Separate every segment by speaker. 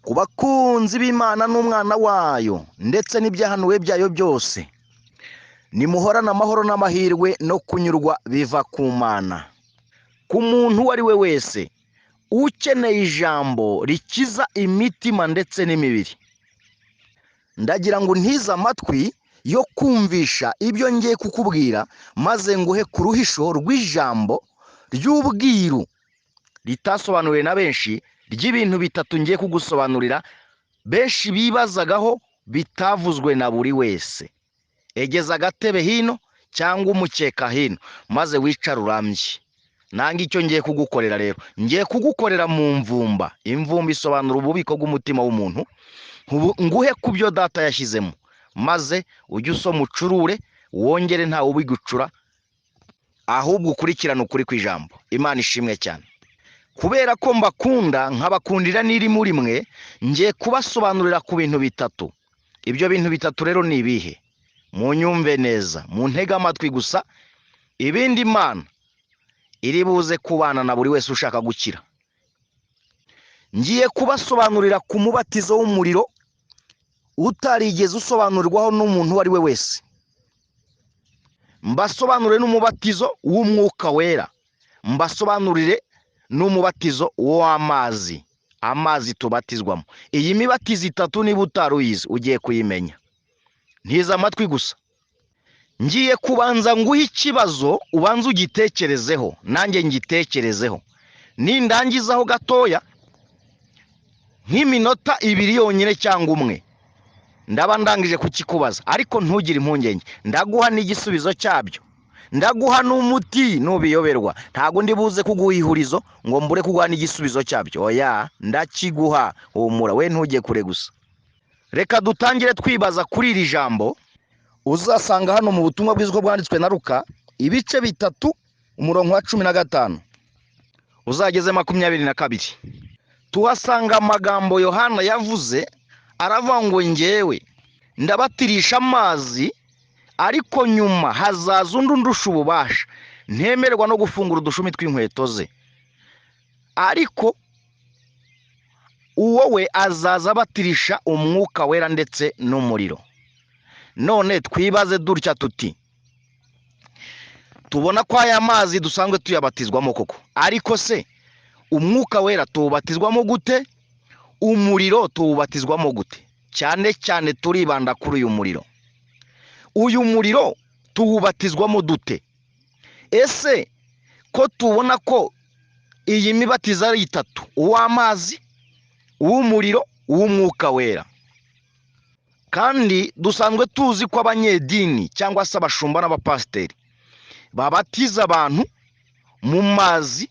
Speaker 1: Ku bakunzi b'Imana n'umwana wayo ndetse n'ibyahanuwe byayo byose, nimuhorane amahoro n'amahirwe no kunyurwa biva ku Mana. Ku muntu uwo ari we wese ukeneye ijambo rikiza imitima ndetse n'imibiri, ndagira ngo untize amatwi yo kumvisha ibyo ngiye kukubwira, maze nguhe ku ruhisho rw'ijambo ry'ubwiru ritasobanuriwe na benshi, ry'ibintu bitatu ngiye kugusobanurira benshi bibazagaho bitavuzwe na buri wese. Egeza agatebe hino cyangwa umukeka hino, maze wicare urambye. Nange icyo ngiye kugukorera rero, ngiye kugukorera mu mvumba. Imvumba isobanura ububiko bw'umutima w'umuntu. Nguhe ku byo data yashyizemo, maze ujye usoma ucurure, wongere ntawe ubigucura, ahubwo ukurikirane ukuri kw'ijambo. Imana ishimwe cyane. Kubera ko mbakunda nkabakundira n'iri muri mwe, ngiye kubasobanurira ku bintu bitatu. Ibyo bintu bitatu rero ni ibihe? Munyumve neza, muntege amatwi gusa, ibindi Imana iri buze kubana na buri wese ushaka gukira. Ngiye kubasobanurira ku mubatizo w'umuriro utarigeze usobanurirwaho n'umuntu uwo ari we wese. Mbasobanurire n'umubatizo w'umwuka wera, mbasobanurire n'umubatizo w'amazi, amazi tubatizwamo. Iyi mibatizo itatu niba utari uyizi ugiye kuyimenya. Ntiza amatwi gusa. Ngiye kubanza nguhe ikibazo ubanze ugitekerezeho, nanjye ngitekerezeho. Nindangizaho gatoya nk'iminota ibiri yonyine cyangwa umwe, ndaba ndangije kukikubaza, ariko ntugire impungenge, ndaguha n'igisubizo cyabyo, ndaguha n'umuti nubiyoberwa. Ntabwo ndi buze kuguha ihurizo ngo mbure kuguha n'igisubizo cyabyo, oya, ndakiguha, humura we ntujye kure gusa. Reka dutangire twibaza kuri iri jambo uzasanga hano mu butumwa bwiza uko bwanditswe na Luka, ibice 3 umurongo wa 15 uzageze 22. Tuhasanga amagambo Yohana yavuze, aravuga ngo njyewe ndabatirisha amazi, ariko nyuma hazaza undi undusha ububasha, ntemererwa no gufungura udushumi tw'inkweto ze, ariko uwo we azaza abatirisha umwuka wera ndetse n'umuriro. None twibaze dutya tuti, tubona ko aya mazi dusanzwe tuyabatizwamo koko, ariko se umwuka wera tuwubatizwamo gute? Umuriro tuwubatizwamo gute? Cyane cyane turibanda kuri uyu muriro. Uyu muriro tuwubatizwamo dute? Ese ko tubona ko iyi mibatizo ari itatu, uw'amazi, uw'umuriro, uw'umwuka wera, kandi dusanzwe tuzi ko abanyedini cyangwa se abashumba n'abapasiteri babatiza abantu mu mazi,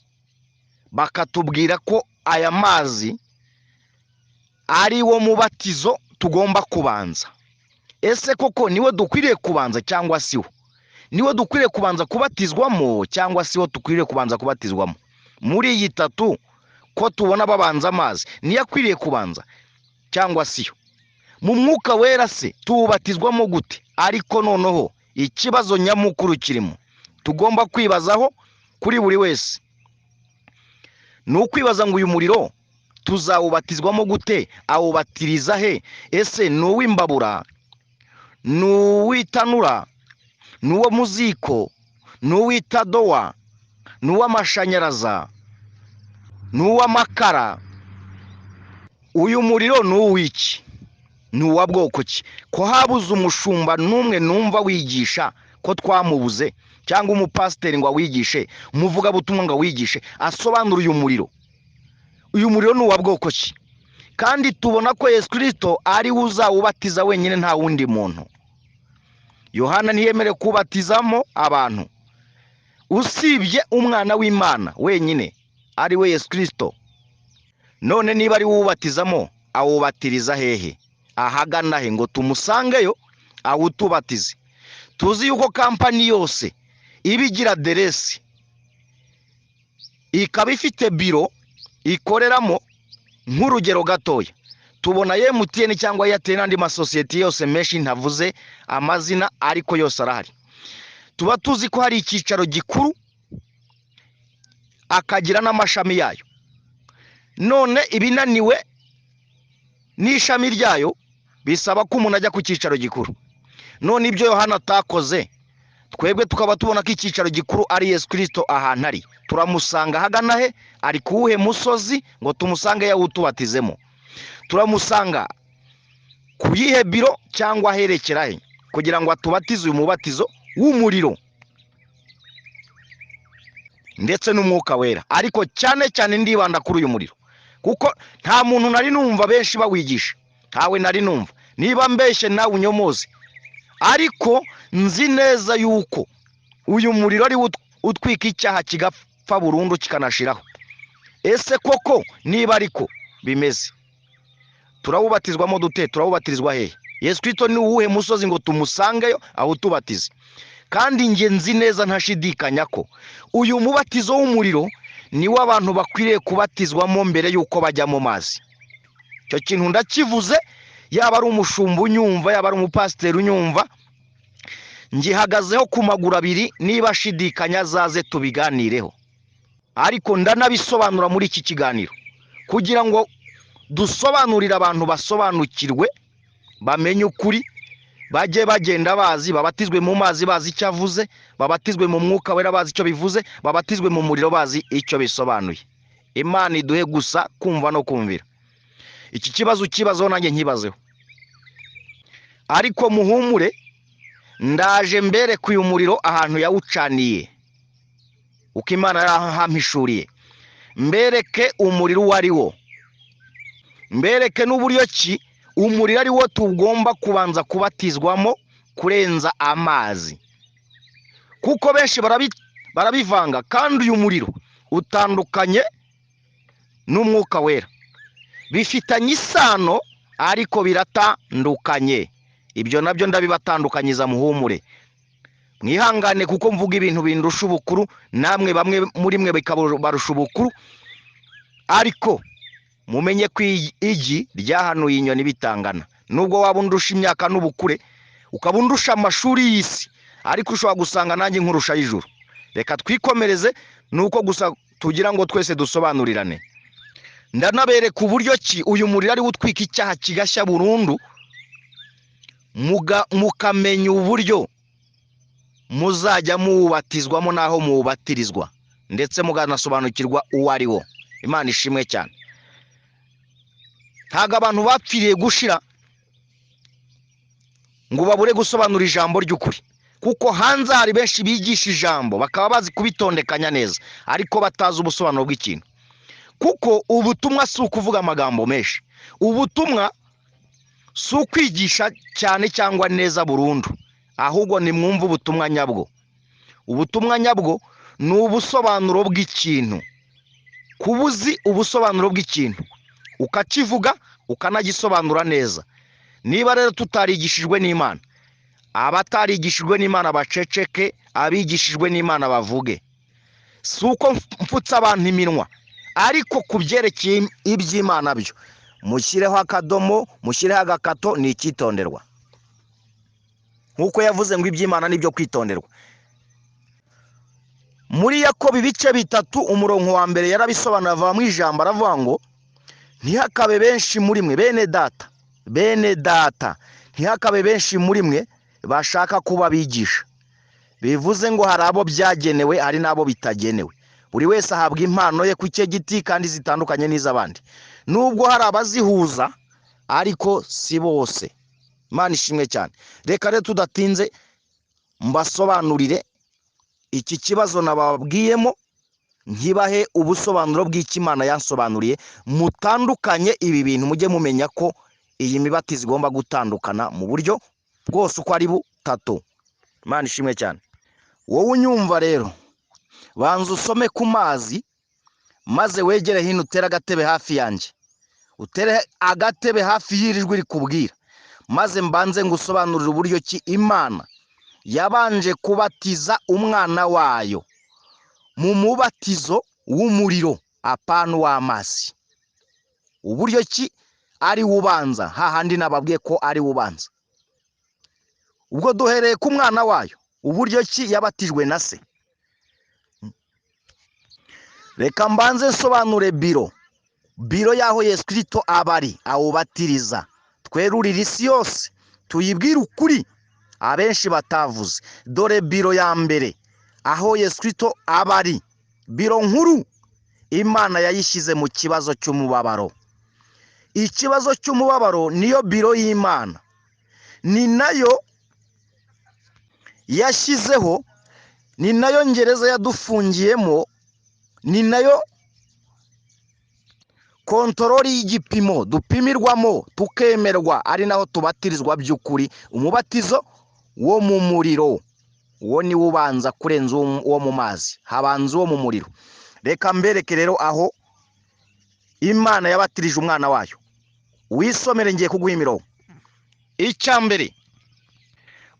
Speaker 1: bakatubwira ko aya mazi ari wo mubatizo tugomba kubanza. Ese koko niwe dukwiriye kubanza cyangwa si wo? Niwe dukwiriye kubanza kubatizwamo cyangwa si wo dukwiriye kubanza kubatizwamo? Muri iyi tatu ko tubona babanza amazi, niyo akwiriye kubanza cyangwa si yo? Mu mwuka wera se tuwubatizwamo gute? Ariko noneho ikibazo nyamukuru kirimo tugomba kwibazaho kuri buri wese ni ukwibaza ngo uyu muriro tuzawubatizwamo gute? Awubatiriza he? Ese ni uw'imbabura, ni uw'itanura, ni uwo mu ziko, ni uw'itadowa, ni uw'amashanyaraza, ni uw'amakara? Uyu muriro ni uw'iki? Ni uwa bwoko ki? Ko habuze umushumba n'umwe numva wigisha, ko twamubuze, cyangwa umupasiteri ngo awigishe, umuvugabutumwa ngo awigishe, asobanure uyu muriro. Uyu muriro ni uwa bwoko ki? Kandi tubona ko Yesu Kristo ari we uzawubatiza wenyine, nta wundi muntu. Yohana ntiyemerewe kubatizamo abantu usibye umwana w'Imana wenyine, ari we Yesu Kristo. None niba ari we uwubatizamo, awubatiriza hehe? Ahagana he ngo tumusangeyo awutubatize? Tuzi yuko kampani yose iba igira aderesi, ikaba ifite biro ikoreramo. Nk'urugero gatoya, tubona MTN cyangwa Airtel n'andi masosiyete yose menshi ntavuze amazina, ariko yose arahari. Tuba tuzi ko hari icyicaro gikuru, akagira n'amashami yayo. None ibinaniwe n'ishami ryayo bisaba ko umuntu ajya ku cyicaro gikuru. None ibyo Yohana atakoze, twebwe tukaba tubona ko icyicaro gikuru ari Yesu Kirisito ahantu ari. Turamusanga ahagana he? Ari kuwuhe musozi ngo tumusange yawutubatizemo? Turamusanga ku yihe biro cyangwa aherekera he kugira ngo atubatize uyu mubatizo w'umuriro ndetse n'umwuka wera? Ariko cyane cyane ndibanda kuri uyu muriro, kuko nta muntu nari numva benshi bawigisha, ntawe nari numva. Niba mbeshye nawe unyomoze, ariko nzi neza yuko uyu muriro ari utwika icyaha kigapfa burundu kikanashiraho. Ese koko niba ariko bimeze, turawubatizwamo dute? Turawubatirizwa hehe? Yesu Kristo ni uwuhe musozi ngo tumusangeyo awutubatize? Kandi njye nzi neza ntashidikanya ko uyu mubatizo w'umuriro niwo abantu bakwiriye kubatizwamo mbere y'uko bajya mu mazi. Icyo kintu ndakivuze, yaba ari umushumba unyumva, yaba ari umupasiteri unyumva, ngihagazeho ku maguru abiri. Niba ashidikanya azaze tubiganireho, ariko ndanabisobanura muri iki kiganiro kugira ngo dusobanurire abantu basobanukirwe, bamenye ukuri, bajye bagenda bazi, babatizwe mu mazi bazi icyo avuze, babatizwe mu mwuka wera bazi icyo bivuze, babatizwe mu muriro bazi icyo bisobanuye. Imana iduhe gusa kumva no kumvira. Iki kibazo ukibazeho nanjye nkibazeho, ariko muhumure, ndaje mbereke uyu muriro ahantu yawucaniye, uko Imana yarahampishuriye, mbereke umuriro uwo ari wo, mbereke n'uburyo ki umuriro ari wo tugomba kubanza kubatizwamo kurenza amazi, kuko benshi barabivanga. Kandi uyu muriro utandukanye n'umwuka wera, bifitanye isano ariko biratandukanye. Ibyo nabyo ndabibatandukanyiza, muhumure, mwihangane, kuko mvuga ibintu bindusha ubukuru, namwe bamwe muri mwe bikabarusha ubukuru, ariko mumenye ko igi ryahanuye inyoni bitangana. Nubwo waba undusha imyaka n'ubukure, ukaba undusha amashuri y'isi, ariko ushobora gusanga nanjye nkurusha y'ijuru. Reka twikomereze, nuko gusa tugira ngo twese dusobanurirane. Ndanabereka uburyo ki uyu muriro ari utwika icyaha kigashya burundu, mukamenya uburyo muzajya muwubatizwamo n'aho muwubatirizwa, ndetse muganasobanukirwa uwo ari wo. Imana ishimwe cyane. Ntabwo abantu bapfiriye gushira ngo babure gusobanura ijambo ry'ukuri, kuko hanze hari benshi bigisha ijambo bakaba bazi kubitondekanya neza, ariko batazi ubusobanuro bw'ikintu. Kuko ubutumwa si ukuvuga amagambo menshi, ubutumwa si ukwigisha cyane cyangwa neza burundu, ahubwo nimwumve ubutumwa nyabwo. Ubutumwa nyabwo ni ubusobanuro bw'ikintu. Kuba uzi ubusobanuro bw'ikintu, ukakivuga ukanagisobanura neza. Niba rero tutarigishijwe n'Imana, abatarigishijwe n'Imana baceceke, abigishijwe n'Imana bavuge. Si uko mfutse abantu iminwa, ariko ku byerekeye iby'Imana byo mushyireho akadomo, mushyireho agakato, ni icyitonderwa. Nk'uko yavuze ngo iby'Imana ni ibyo kwitonderwa. Muri Yakobo ibice 3 umurongo wa mbere yarabisobanura, ava mu ijambo aravuga ngo ntihakabe benshi muri mwe bene data, bene data, ntihakabe benshi muri mwe bashaka kuba abigisha. Bivuze ngo hari abo byagenewe, hari n'abo bitagenewe. Buri wese ahabwa impano ye ku cye giti, kandi zitandukanye n'iz'abandi. Nubwo hari abazihuza, ariko si bose. Imana ishimwe cyane. Reka rero tudatinze mbasobanurire iki kibazo nababwiyemo, nkibahe ubusobanuro bw'Imana yansobanuriye, mutandukanye ibi bintu, mujye mumenya ko iyi mibatizo igomba gutandukana mu buryo bwose uko ari butatu. Imana ishimwe cyane. Wowe unyumva rero, banza usome ku mazi, maze wegere hino utere agatebe hafi yanjye, utere agatebe hafi y'iri jwi rikubwira, maze mbanze ngusobanurire uburyo ki Imana yabanje kubatiza umwana wayo mu mubatizo w'umuriro, apana w'amazi. Uburyo ki ari ubanza, hahandi nababwiye ko ari ubanza. Ubwo duhereye ku mwana wayo, uburyo ki yabatijwe na se. Reka mbanze nsobanure biro. Biro y'aho Yesu Kristo aba ari, awubatiriza. Twerurire isi yose, tuyibwire ukuri abenshi batavuze. Dore biro ya mbere aho Yesu Kristo aba ari, biro nkuru Imana yayishyize mu kibazo cy'umubabaro. Ikibazo cy'umubabaro niyo biro y'Imana, ni nayo yashyizeho, ni nayo ngereza yadufungiyemo, ni nayo kontorori y'igipimo dupimirwamo tukemerwa, ari naho tubatirizwa by'ukuri. Umubatizo wo mu muriro uwo ni wo ubanza kurenza uwo mu mazi, habanza uwo mu muriro. Reka mbereke rero aho Imana yabatirije umwana wayo. Wisomere, ngiye kuguha imirongo. Icya mbere,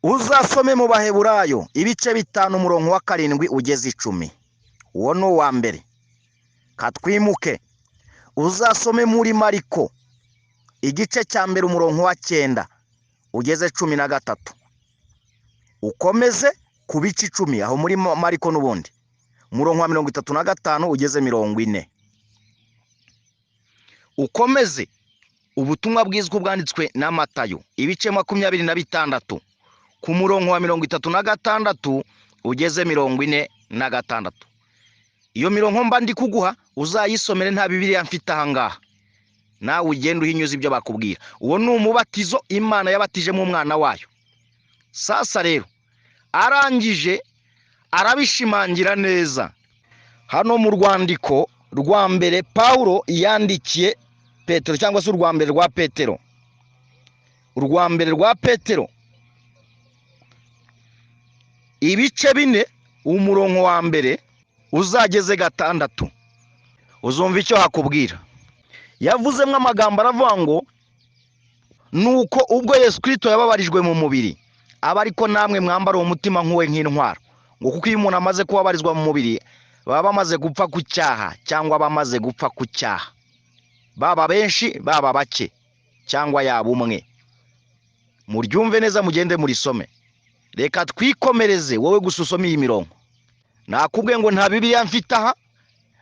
Speaker 1: uzasome mu Baheburayo ibice 5 umurongo wa 7 ugeze 10. Uwo ni uwa mbere. Katwimuke. Uzasome muri Mariko igice cya mbere umurongo wa 9 ugeze 13. Ukomeze ku bice 10 aho muri Mariko n'ubundi, umurongo wa 35 ugeze 40. Ukomeze ubutumwa bwiza uko bwanditswe na Matayo ibice 26 ku murongo wa 36 ugeze 46. Iyo mirongo mba ndi kuguha uzayisomere, nta Bibiliya mfite aha ngaha, nawe ugenda uhinyuza ibyo bakubwira. Uwo ni umubatizo Imana yabatijemo umwana wayo. Sasa rero arangije arabishimangira neza hano mu rwandiko rwa mbere Paulo yandikiye Petero, cyangwa se urwa mbere rwa Petero. Urwa mbere rwa Petero ibice 4 umurongo wa mbere uzageze 6, uzumva icyo hakubwira. Yavuzemo amagambo aravuga ngo nuko ubwo Yesu Kristo yababarijwe mu mubiri, aba ariko namwe mwambara uwo mutima nk'uwe nk'intwaro, ngo kuko iyo umuntu amaze kubabarizwa mu mubiri baba bamaze gupfa ku cyaha, cyangwa bamaze gupfa ku cyaha, baba benshi baba bake, cyangwa yaba umwe. Muryumve neza, mugende murisome. Reka twikomereze, wowe gusa usome iyi mirongo. Nakubwiye ngo nta Bibiliya mfite aha,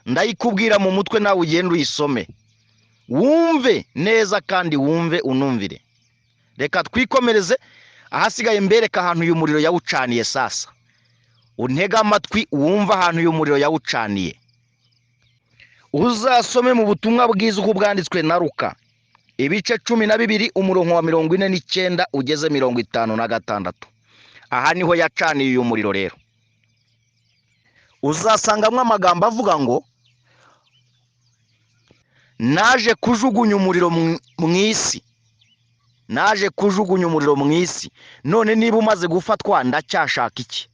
Speaker 1: ndayikubwira mu mutwe, nawe ugende uyisome, wumve neza kandi wumve unumvire. Reka twikomereze, ahasigaye mbereka ahantu uyu muriro yawucaniye. Sasa untega amatwi wumve ahantu uyu muriro yawucaniye. Uzasome mu butumwa bwiza uko bwanditswe na Luka ibice 12 umurongo wa 49 ugeze 56. Aha niho yacaniye uyu muriro rero. Uzasangamo amagambo avuga ngo naje kujugunya umuriro mu isi, naje kujugunya umuriro mu isi, none niba umaze gufatwa ndacyashaka iki?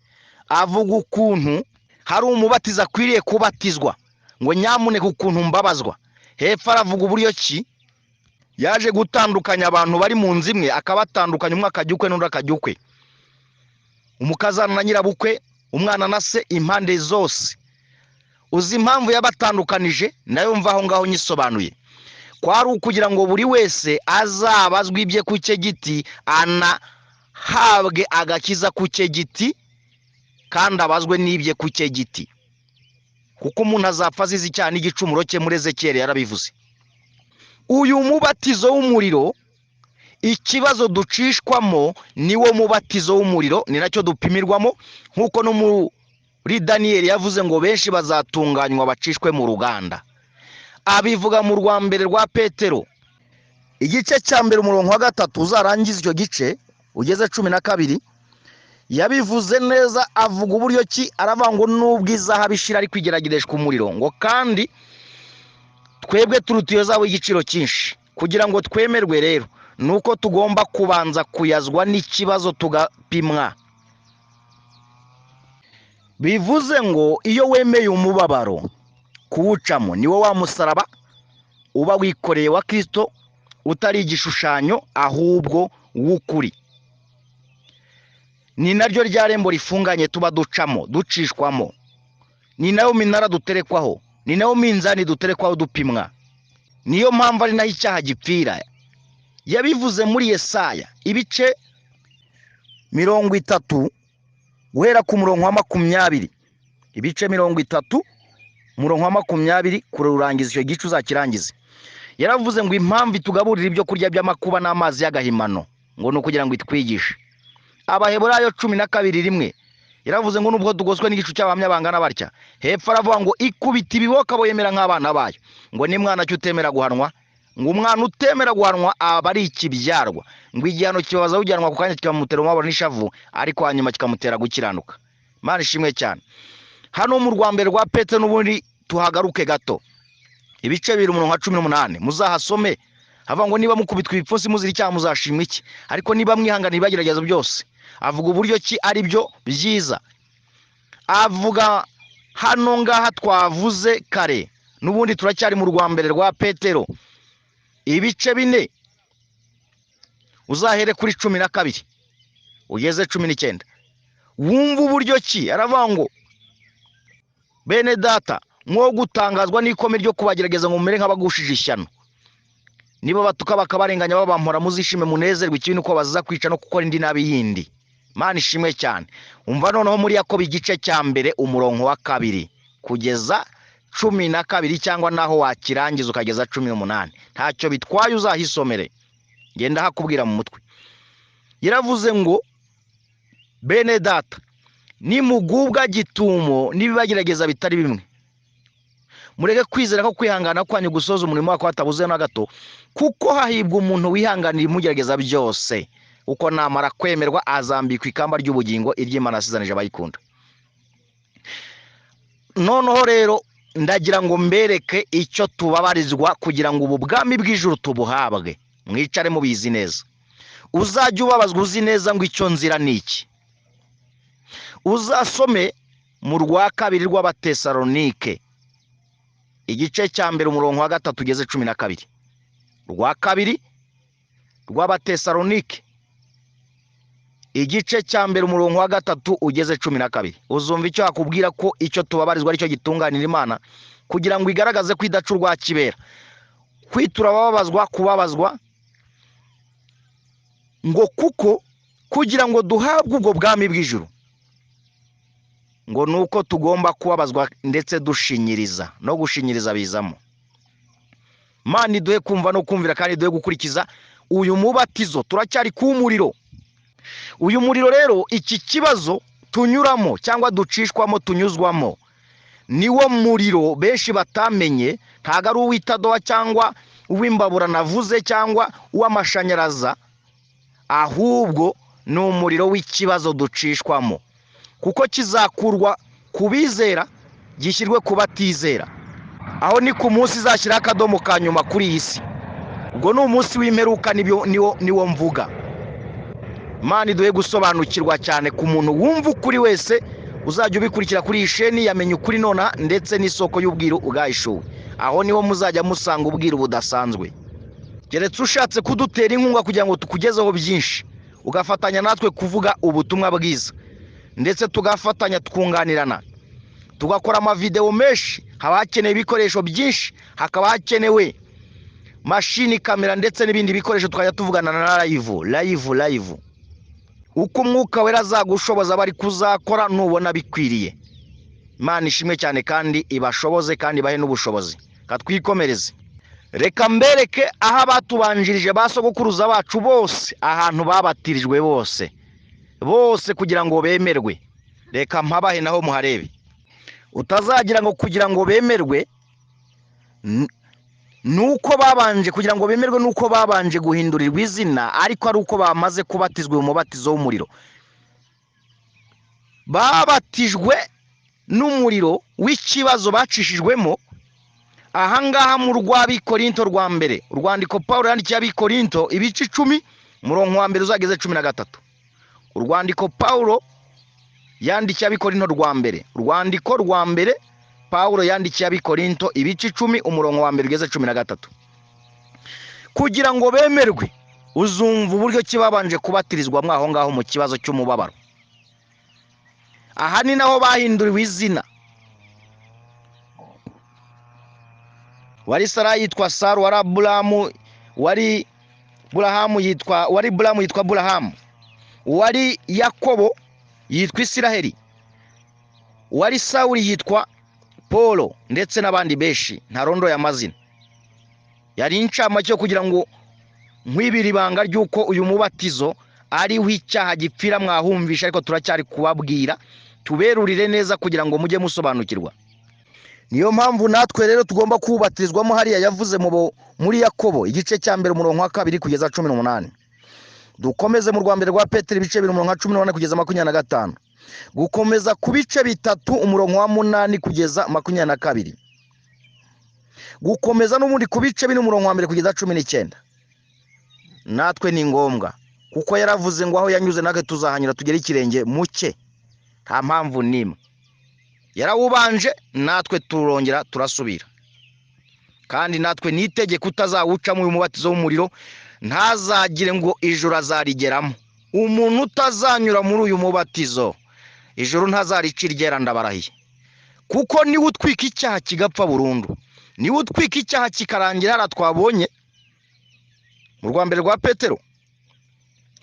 Speaker 1: Avuga ukuntu hari umubatiza akwiriye kubatizwa, ngo nyamuneka ukuntu mbabazwa. Hepfo aravuga uburyo ki yaje gutandukanya abantu bari mu nzu imwe, akabatandukanya, umwe akajya ukwe n'undi akajya ukwe, umukazana na nyirabukwe, umwana na se, impande zose. Uzi impamvu yabatandukanije? Nayo mva aho ngaho nyisobanuye. Kwari ukugira ngo buri wese azabazwe ibye ku cye giti, anahabwe agakiza ku cye giti, kandi abazwe n'ibye ku cye giti. Kuko umuntu azapfa azize icyaha n'igicumuro cye, muri Ezekiyeli yarabivuze. Uyu mubatizo w'umuriro, ikibazo ducishwamo niwo mubatizo w'umuriro, ni nacyo dupimirwamo, nk'uko no muri Daniyeli yavuze ngo benshi bazatunganywa bacishwe mu ruganda. Abivuga mu rwa mbere rwa Petero igice cya mbere umurongo wa 3, uzarangiza icyo gice ugeze 12. Yabivuze neza, avuga uburyo ki, aravuga ngo nubwo izahabu ishira ariko igeragereshwa umuriro, ngo kandi twebwe turuta iyo zahabu igiciro cyinshi. Kugira ngo twemerwe rero nuko tugomba kubanza kuyazwa n'ikibazo tugapimwa. Bivuze ngo iyo wemeye umubabaro kuwucamo, niwo wa musaraba uba wikoreye wa Kristo, utari igishushanyo ahubwo w'ukuri. Ni naryo rya rembo rifunganye tuba ducamo, ducishwamo. Ni nayo minara duterekwaho, ni nayo minzani duterekwaho dupimwa. Niyo mpamvu ari naho icyaha gipfira. Yabivuze muri Yesaya ibice 30 guhera ku murongo wa 20, ibice 30 umurongo wa 20 kururangiza icyo gice uzakirangize. Yaravuze ngo impamvu itugaburira ibyo kurya by'amakuba n'amazi y'agahimano ngo ni ukugira ngo itwigishe. Abaheburayo 12:1 yaravuze ngo nubwo tugoswe n'igicu cy'abahamya bangana batya. Hepfo aravuga ngo ikubita ibiboka abo yemera nk'abana bayo, ngo ni mwana cyo utemera guhanwa, ngo umwana utemera guhanwa aba ari ikibyarwa, ngo igihano kibabaza ujyanwa ku kanya kikamutera umubabaro n'ishavu, ariko hanyuma kikamutera gukiranuka. Imana ishimwe cyane. Hano mu rwa mbere rwa Petero n'ubundi tuhagaruke gato, ibice 2 umurongo wa 18 muzahasome. Havuga ngo niba mukubitwa ibipfunsi muzira icyaha muzashimwa iki? Ariko niba mwihanganiye ibigeragezo byose. Avuga uburyo ki ari byo byiza. Avuga hano ngaha twavuze kare, n'ubundi turacyari mu rwa mbere rwa Petero ibice 4, uzahere kuri 12 ugeze 19, wumva uburyo ki. Aravuga ngo bene data, mwo gutangazwa n'ikome ryo kubagerageza ngo mumere nk'abagushije ishyano. Niba batuka bakabarenganya babampora, muzishime munezerwe, ikibi nuko bazaza kwica no gukora indi nabi yindi. Imana ishimwe cyane. Umva noneho muri Yakobo igice cya 1 umurongo wa 2 kugeza 12, cyangwa naho wakirangiza ukageza 18, ntacyo bitwaye, uzahisomere, ngenda hakubwira mu mutwe. Yaravuze ngo bene data, nimugubwa gitumo n'ibibagerageza bitari bimwe, mureke kwizera ko kwihangana kwanyu gusoza umurimo wako hatabuze na gato, kuko hahibwa umuntu wihanganira imugerageza byose, uko namara kwemerwa azambikwa ikamba ry'ubugingo iry'Imana yasezeranyije abayikunda. Noneho rero ndagira ngo mbereke icyo tubabarizwa kugira ngo ubu bwami bw'ijuru tubuhabwe. Mwicare mubizi neza. Uzajya ubabazwa uzi neza ngo icyo nzira ni iki. Uzasome mu rwa kabiri rw'Abatesalonike igice cya 1 umurongo wa 3 ugeze 12. Rwa kabiri rw'Abatesalonike igice cya 1 umurongo wa 3 ugeze 12. Uzumva icyo akubwira ko icyo tubabarizwa aricyo gitunganira Imana, kugira ngo igaragaze ko idaca urwa kibera. Kwitura ababazwa kubabazwa, ngo kuko kugira ngo duhabwe ubwo bwami bw'ijuru, ngo nuko tugomba kubabazwa ndetse dushinyiriza, no gushinyiriza bizamo. Imana iduhe kumva no kumvira, kandi iduhe gukurikiza uyu mubatizo. Turacyari ku muriro. Uyu muriro rero, iki kibazo tunyuramo cyangwa ducishwamo tunyuzwamo, niwo muriro benshi batamenye. Ntago ari uw'itadowa cyangwa uw'imbabura navuze cyangwa uw'amashanyaraza, ahubwo ni umuriro w'ikibazo ducishwamo, kuko kizakurwa ku bizera gishyirwe ku batizera. Aho ni ku munsi izashyiraho akadomo ka nyuma kuri iyi si. Ubwo ni umunsi w'imperuka, niwo mvuga. Imana iduhe gusobanukirwa cyane ku muntu wumva ukuri wese uzajya ubikurikira kuri iyi sheni yamenye ukuri nonaha, ndetse n'isoko y'ubwiru bwahishuwe. Aho niho muzajya musanga ubwiru budasanzwe. Keretse ushatse kudutera inkunga kugira ngo tukugezeho byinshi, ugafatanya natwe kuvuga ubutumwa bwiza, ndetse tugafatanya twunganirana, tugakora amavideo menshi. Haba hakenewe ibikoresho byinshi, hakaba hakenewe mashini, kamera ndetse n'ibindi bikoresho, tukajya tuvugana na live live live. Uko umwuka wera azagushoboza bari kuzakora nubona bikwiriye. Imana ishimwe cyane kandi ibashoboze kandi bahe n'ubushobozi. Katwikomereze. Reka mbereke aho abatubanjirije ba sogokuruza bacu bose, ahantu babatirijwe bose bose kugira ngo bemerwe. Reka mpabahe naho muharebe. Utazagira ngo kugira ngo bemerwe nuko babanje, kugira ngo bemerwe nuko babanje guhindurirwa izina, ariko ari uko bamaze kubatizwa umubatizo w'umuriro. Babatijwe n'umuriro w'ikibazo bacishijwemo. Ahangaha mu rw'Abikorinto rwa mbere, urwandiko Paulo yandikiye Abikorinto ibice 10 umurongo wa 1 uzageze 13. Urwandiko Paulo yandikiye Abikorinto rwa mbere, urwandiko rwa mbere Paulo yandikiye Abikorinto ibice 10 umurongo wa 1 ugeze 13. Kugira ngo bemerwe, uzumva uburyo kibabanje kubatirizwa mwaho ngaho mu kibazo cy'umubabaro. Aha ni naho bahinduriwe izina. Wari Sara yitwa Saru, wari Aburahamu, wari Burahamu yitwa, wari Burahamu yitwa Burahamu, wari Yakobo yitwa Isiraheli, wari Sawuli yitwa Paulo, ndetse n'abandi benshi ntarondoye amazina. Yari incamake yo kugira ngo nkwibire ibanga ry'uko uyu mubatizo ariho icyaha gipfira, mwahumvisha, ariko turacyari kubabwira tuberurire neza kugira ngo mujye musobanukirwa. Niyo mpamvu natwe rero tugomba kuwubatizwamo. Hariya yavuze muri Yakobo igice cya 2 umurongo wa 2 kugeza 18. Dukomeze mu rwa mbere rwa Petero ibice 2 umurongo wa 18 kugeza 25. Gukomeza ku bice 3 umurongo wa 8 kugeza 22. Gukomeza n'ubundi ku bice 4 umurongo wa 1 kugeza 19. Natwe ni ngombwa, kuko yaravuze ngo aho yanyuze natwe tuzahanyura tugere ikirenge muke, nta mpamvu n'imwe. Yarawubanje natwe turongera turasubira. Kandi natwe nitegeko utazawucamo uyu mubatizo w'umuriro, ntazagire ngo ijuru azarigeramo. Umuntu utazanyura muri uyu mubatizo, ijuru ntazarica iryera, ndabarahiye. Kuko niwe utwika icyaha kigapfa burundu, niwe utwika icyaha kikarangira. Hariya twabonye mu rwa mbere rwa Petero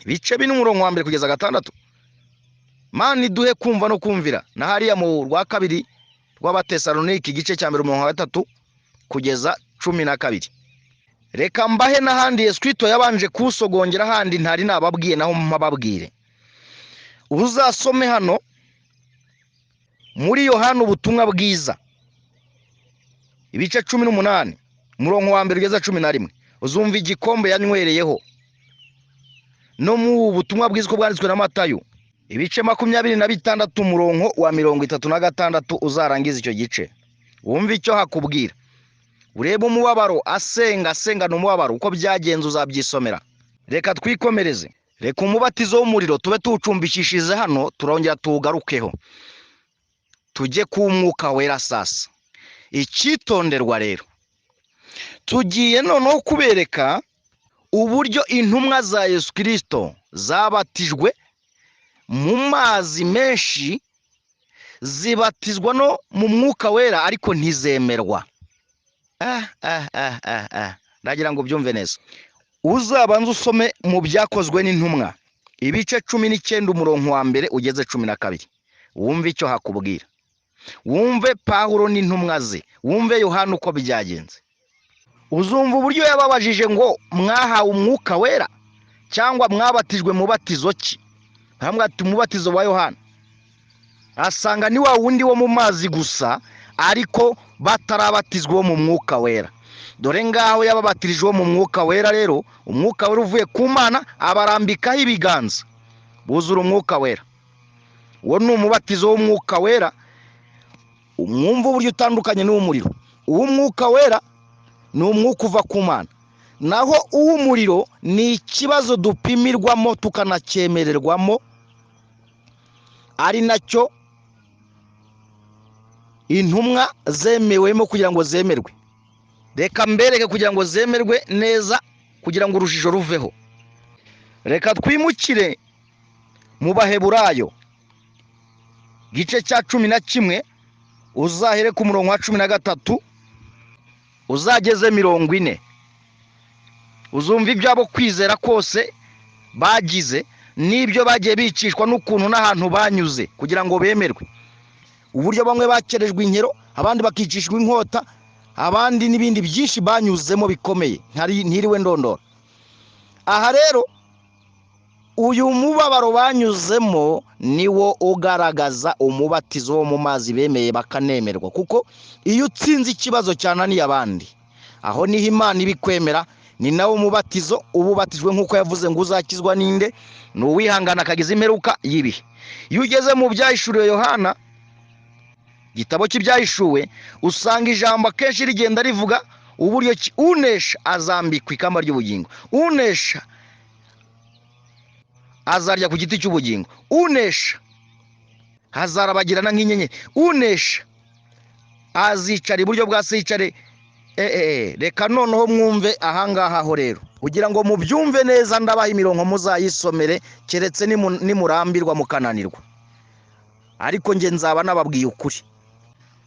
Speaker 1: ibice 4 umurongo wa 1 kugeza 6. Mana iduhe kumva no kumvira. Na hariya mu rwa kabiri rw'Abatesalonike igice cya 1 umurongo wa 3 kugeza 12. Reka mbahe n'ahandi Yesu Kristo yabanje kusogongera, ahandi ntari nababwiye naho mpababwire. Uzasome hano muri Yohana ubutumwa bwiza ibice 18 umurongo wa 1 kugeza 11. Uzumva igikombe yanywereyeho. No mu butumwa bwiza uko bwanditswe na Matayo ibice 26 umurongo wa 36, uzarangiza icyo gice wumva icyo hakubwira. Urebe umubabaro asenga asengana umubabaro, uko byagenze uzabyisomera. Reka twikomereze. Reka umubatizo w'umuriro tube tuwucumbikishije hano, turongera tuwugarukeho, tujye ku mwuka wera sasa. Icyitonderwa rero, tugiye noneho kubereka uburyo intumwa za Yesu Kristo zabatijwe mu mazi menshi, zibatizwa no mu mwuka wera, ariko ntizemerwa. Ndagira ngo byumve neza. Uzabanza usome mu byakozwe n'intumwa ibice 19 umurongo wa 1 ugeze 12, wumve icyo hakubwira. Wumve Pawulo n'intumwa ze, wumve Yohana uko byagenze. Uzumva uburyo yababajije ngo mwahawe umwuka wera cyangwa mwabatijwe mubatizo ki? Hamwe ati umubatizo wa Yohana. Asanga ni wa wundi wo mu mazi gusa, ariko batarabatizwa mu mwuka wera. Dore ngaho yababatirijwe mu mwuka wera rero, umwuka wera uvuye ku Mana abarambikaho ibiganza, buzura umwuka wera. Uwo ni umubatizo w'umwuka wera. Umwumva uburyo utandukanye n'uw'umuriro. Uw'umwuka wera ni umwuka uva ku Mana, naho uw'umuriro ni ikibazo dupimirwamo tukanacyemererwamo, ari nacyo intumwa zemewemo kugira ngo zemerwe. Reka mbereke kugira ngo zemerwe neza, kugira ngo urujijo ruveho. Reka twimukire mu Baheburayo gice cya 11, uzahere ku murongo wa 13 uzageze 40. Uzumva ibyabo kwizera kose bagize n'ibyo bagiye bicishwa n'ukuntu n'ahantu banyuze kugira ngo bemerwe. Uburyo bamwe bakerejwe inkero, abandi bakicishwa inkota, abandi n'ibindi byinshi banyuzemo bikomeye, ntiriwe ndondora. Aha rero uyu mubabaro banyuzemo niwo ugaragaza umubatizo wo mu mazi bemeye bakanemerwa, kuko iyo utsinze ikibazo cyananiye abandi, aho niho Imana ibikwemera. Ni nawo mubatizo ububatijwe nk'uko yavuze ngo uzakizwa ninde? Ni uwihangana akagiza imperuka y'ibihe. Iyo ugeze mu byahishuriwe Yohana, igitabo cy'ibyahishuwe, usanga ijambo akenshi rigenda rivuga uburyo ki unesha azambikwa ikamba ry'ubugingo, unesha azarya ku giti cy'ubugingo, unesha hazarabagirana nk'inyenyeri, unesha azicara iburyo bwa se yicare. Reka noneho mwumve ahangaha ho rero, kugira ngo mubyumve neza, ndabaha imirongo muzayisomere, keretse nimurambirwa mukananirwa, ariko nge nzaba nababwiye ukuri.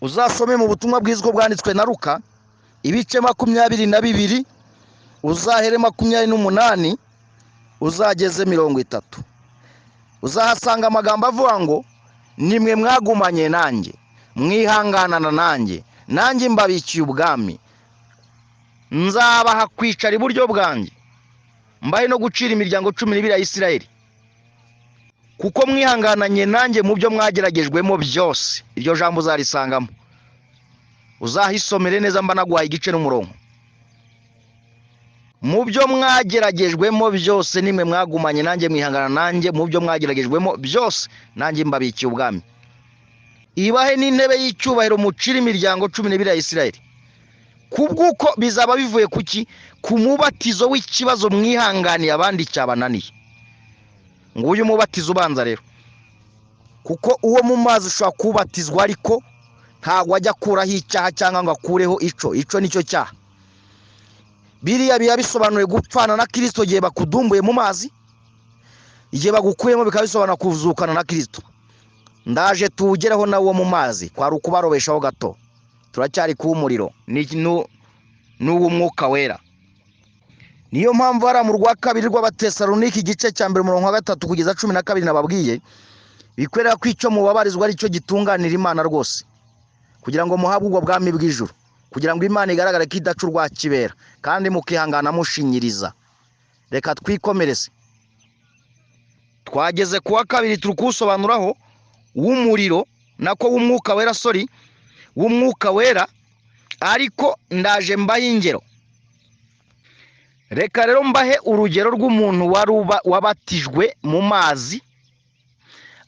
Speaker 1: Uzasome mu butumwa bwiza uko bwanditswe na Luka ibice 22, uzahere 28 uzageze 30. Uzahasanga amagambo avuga ngo nimwe mwagumanye nanjye, mwihanganana nanjye, nanjye mbabikiye ubwami. Nzabaha kwicara iburyo bwanjye, mbahe no gucira imiryango 12 ya Isirayeli, kuko mwihangananye nanjye mu byo mwageragejwemo byose. Iryo jambo uzarisangamo, uzahisomere neza, mba naguhaye igice n'umurongo. Mu byo mwageragejwemo byose nimwe mwagumanye nanjye, mwihangana nanjye mu byo mwageragejwemo byose, nanjye mbabikiye ubwami. Ibahe n'intebe y'icyubahiro mucira imiryango 12 ya Isirayeli. Kubw'uko bizaba bivuye kuki? Ku mubatizo w'ikibazo mwihanganiye abandi cyabananiye. Nguyu mubatizo ubanza rero, kuko uwo mu mazi ushobora kubatizwa ariko ntabwo ajya akuraho icyaha cyangwa ngo akureho ico. Ico nicyo cyaha. Biriya biba bisobanuye gupfana na Kristo igihe bakudumbuye mu mazi, igihe bagukuyemo bikaba bisobanura kuzukana na Kristo. Ndaje tuwugereho nawo mu mazi, kwari ukubarobeshaho gato. Turacyari ku muriro n'uw'umwuka wera. Niyo mpamvu hari mu rwa kabiri rw'Abatesalonike igice cya 1 umurongo wa 3 kugeza 12 nababwiye, bikwereka ko icyo mubabarizwa ari cyo gitunganira Imana rwose, kugira ngo muhabwe ubwo bwami bw'ijuru, kugira ngo Imana igaragare ko idaca urwa kibera, kandi mukihangana mushinyiriza. Reka twikomereze. Twageze ku wa kabiri turi kuwusobanuraho w'umuriro, nako w'umwuka wera, sorry, w'umwuka wera, ariko ndaje mbahe ingero. Reka rero mbahe urugero rw'umuntu wari wabatijwe mu mazi,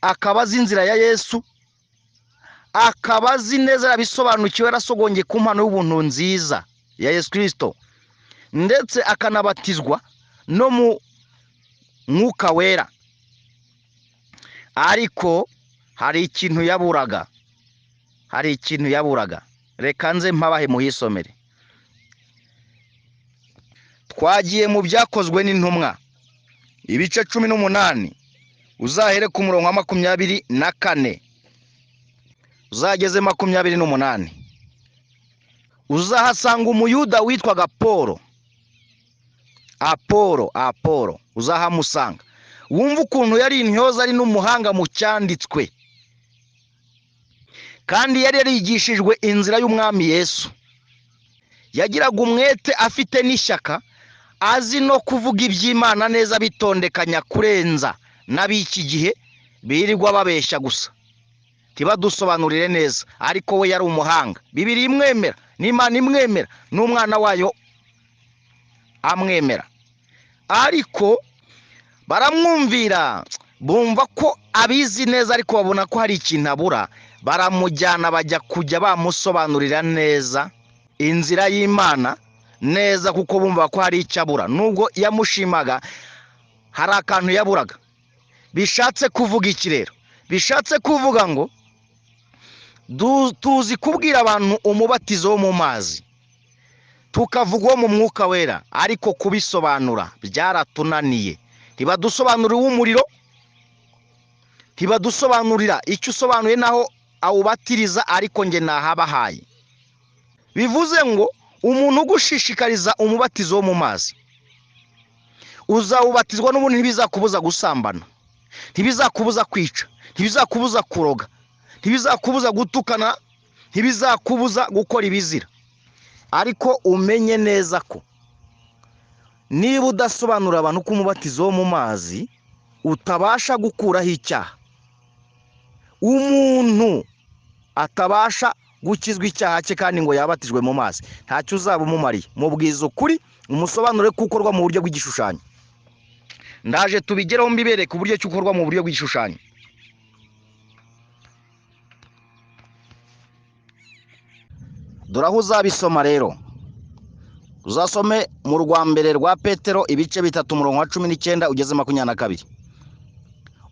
Speaker 1: akaba azi inzira ya Yesu, akaba azi neza, yabisobanukiwe, yarasogongeye ku mpano y'ubuntu nziza ya Yesu Kristo, ndetse akanabatizwa no mu mwuka wera. Ariko hari ikintu yaburaga, hari ikintu yaburaga. Reka nze mpabahe muhisomere. Twagiye mu byakozwe n'intumwa ibice 18, uzahere ku murongo wa 24 uzageze 28. Uzahasanga umuyuda witwaga Polo, Apolo, uzahamusanga. Wumva ukuntu yari intyoza, ari n'umuhanga mu cyanditswe, kandi yari yarigishijwe inzira y'umwami Yesu. Yagiraga umwete, afite n'ishyaka, azi no kuvuga iby'Imana neza, bitondekanya kurenza n'ab'iki gihe birirwa babeshya gusa, ntibadusobanurire neza. Ariko we yari umuhanga, Bibiliya imwemera, n'Imana imwemera, n'umwana wayo amwemera. Ariko baramwumvira, bumva ko abizi neza, ariko babona ko hari ikintu abura, baramujyana bajya kujya bamusobanurira neza inzira y'Imana neza, kuko bumva ko hari icyo abura. Nubwo yamushimaga, hari akantu yaburaga. Bishatse kuvuga iki rero? Bishatse kuvuga ngo tuzi kubwira abantu umubatizo wo mu mazi, tukavuga uwo mu mwuka wera, ariko kubisobanura byaratunaniye. Ntibadusobanurira uw'umuriro, ntibadusobanurira icyo usobanuye naho awubatiriza, ariko nge nahabahaye. Bivuze ngo umuntu ugushishikariza umubatizo wo mu mazi, uzawubatizwa n'ubundi ntibizakubuza gusambana, ntibizakubuza kwica, ntibizakubuza kuroga, ntibizakubuza gutukana, ntibizakubuza gukora ibizira. Ariko umenye neza ko niba udasobanura abantu ko umubatizo wo mu mazi utabasha gukuraho icyaha, umuntu atabasha gukizwa icyaha cye kandi ngo yabatijwe mu mazi, ntacyo uzaba umumariye. Mubwiza ukuri, umusobanure ko ukorwa mu buryo bw'igishushanyo. Ndaje tubigereho mbibereke uburyo cyo ukorwa mu buryo bw'igishushanyo. Dore aho uzabisoma rero. Uzasome mu rwa mbere rwa Petero ibice 3 umurongo wa 19 ugeze 22.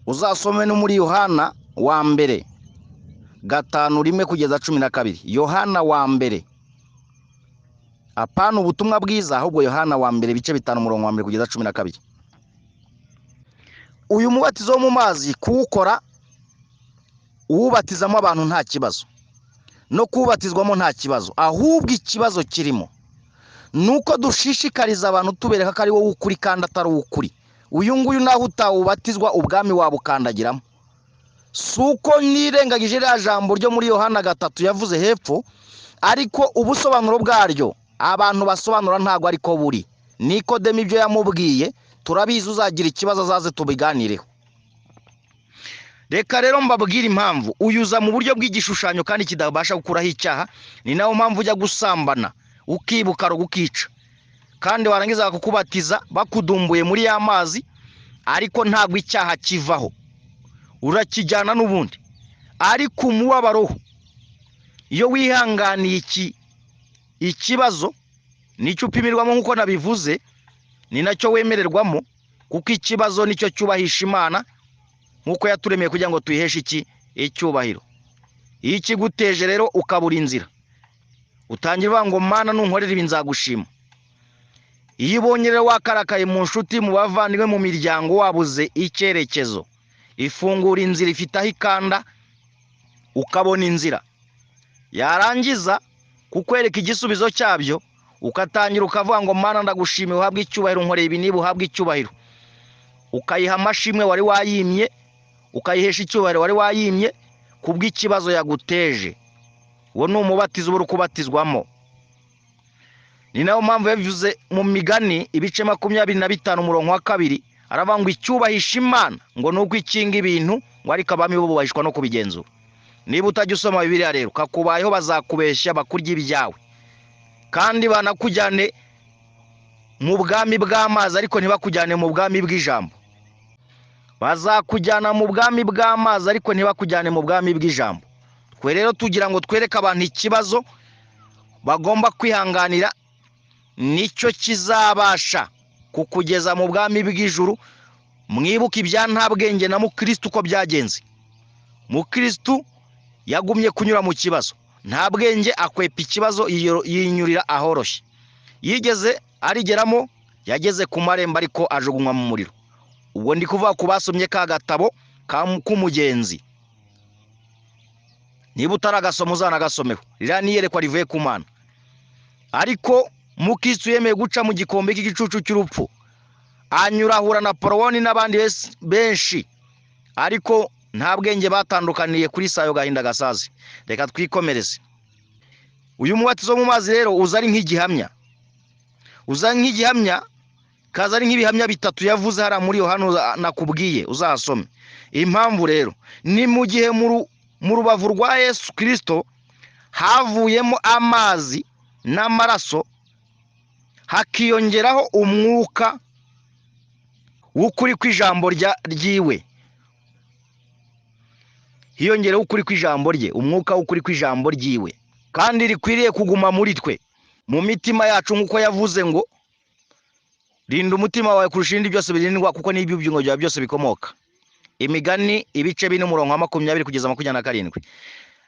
Speaker 1: Uzasome no muri Yohana wa mbere 5:1 kugeza 12. Yohana wa mbere, apana ubutumwa bwiza, ahubwo Yohana wa mbere ibice 5 umurongo wa 1 kugeza 12. Uyu mubatizo wo mu mazi kuwukora uwubatizamo abantu nta kibazo, no kuwubatizwamo nta kibazo. Ahubwo ikibazo kirimo nuko dushishikariza abantu tubereka ko ari wowe ukuri kandi atari ukuri. Uyu nguyu naho utawubatizwa ubwami wabukandagiramo. Si uko nirengagije rya jambo ryo muri Yohana 3 yavuze hepfo, ariko ubusobanuro bwaryo Abantu basobanura ntabwo ariko buri. Nikodemu ibyo yamubwiye turabizi, uzagira ikibazo azaze tubiganireho. Reka rero mbabwire impamvu uyuza mu buryo bw'igishushanyo kandi kidabasha gukuraho icyaha. Ni nayo mpamvu ujya gusambana ukibuka ukica, kandi warangiza bakakubatiza bakudumbuye muri ya mazi, ariko ntabwo icyaha kivaho, urakijyana n'ubundi. Ariko umubabaro iyo wihanganiye ikibazo nicyo upimirwamo, nk'uko nabivuze, ni nacyo wemererwamo, kuko ikibazo nicyo cyubahisha Imana nk'uko yaturemeye kugira ngo tuyiheshe iki icyubahiro. Iyo ikiguteje rero ukabura inzira, utangira uvuga ngo Mana nunkorera ibi nzagushima. Iyo ubonye rero wakarakaye mu nshuti, mu bavandimwe, mu miryango, wabuze icyerekezo, ifungura inzira ifite aho ikanda, ukabona inzira. Yarangiza kukwereka igisubizo cyabyo, ukatangira ukavuga ngo Mana ndagushimiye, uhabwe icyubahiro, nkoreye ibi niba uhabwe icyubahiro. Ukayiha amashimwe wari wayimye, ukayihesha icyubahiro wari wayimye kubw'ikibazo yaguteje. Uwo ni umubatizo uba uri kubatizwamo. Ni nayo mpamvu yabivuze mu migani ibice 25 umurongo wa 2, aravuga ngo icyubahisha Imana ngo ni uko ikinga ibintu, ngo ariko abami bo bubahishwa no kubigenzura. Niba utajya usoma Bibiliya rero, kakubayeho bazakubeshya bakurya ibyawe, kandi banakujyane mu bwami bw'amazi, ariko ntibakujyane mu bwami bw'ijambo. Bazakujyana mu bwami bw'amazi, ariko ntibakujyane mu bwami bw'ijambo. Twe rero tugira ngo twereke abantu ikibazo bagomba kwihanganira, nicyo kizabasha kukugeza mu bwami bw'ijuru. Mwibuke ibya nta bwenge na mukristo uko byagenze. Mukristo yagumye kunyura mu kibazo, nta bwenge akwepa ikibazo, yinyurira ahoroshye. Yigeze arigeramo, yageze ku marembo ariko ajugunywa mu muriro. Ubwo ndi kuvuga ku basomye ka gatabo k'umugenzi. Niba utaragasoma uzanagasomeho, ririya ni iyerekwa rivuye ku Mana. Ariko mukristo yemeye guca mu gikombe cy'igicucu cy'urupfu, anyura ahura na Porowoni n'abandi benshi, ariko nta bwenge batandukaniye kuri sayo gahinda gasazi. Reka twikomereze. Uyu mubatizo mu mazi rero uza ari nk'igihamya, uza nk'igihamya, kaza ari nk'ibihamya bitatu yavuze hariya muri Yohana nakubwiye, uzahasome. Impamvu rero ni mu gihe mu rubavu rwa Yesu Kristo havuyemo amazi n'amaraso, hakiyongeraho umwuka w'ukuri kw'ijambo ryiwe. Hiyongereho ukuri kw'ijambo rye, umwuka w'ukuri kw'ijambo ryiwe, kandi rikwiriye kuguma muri twe mu mitima yacu, nk'uko yavuze ngo rinda umutima wawe kurusha ibindi byose birindwa, kuko n'ibyo ibyungo byawe byose bikomoka. Imigani ibice 4 umurongo wa 20 kugeza 27.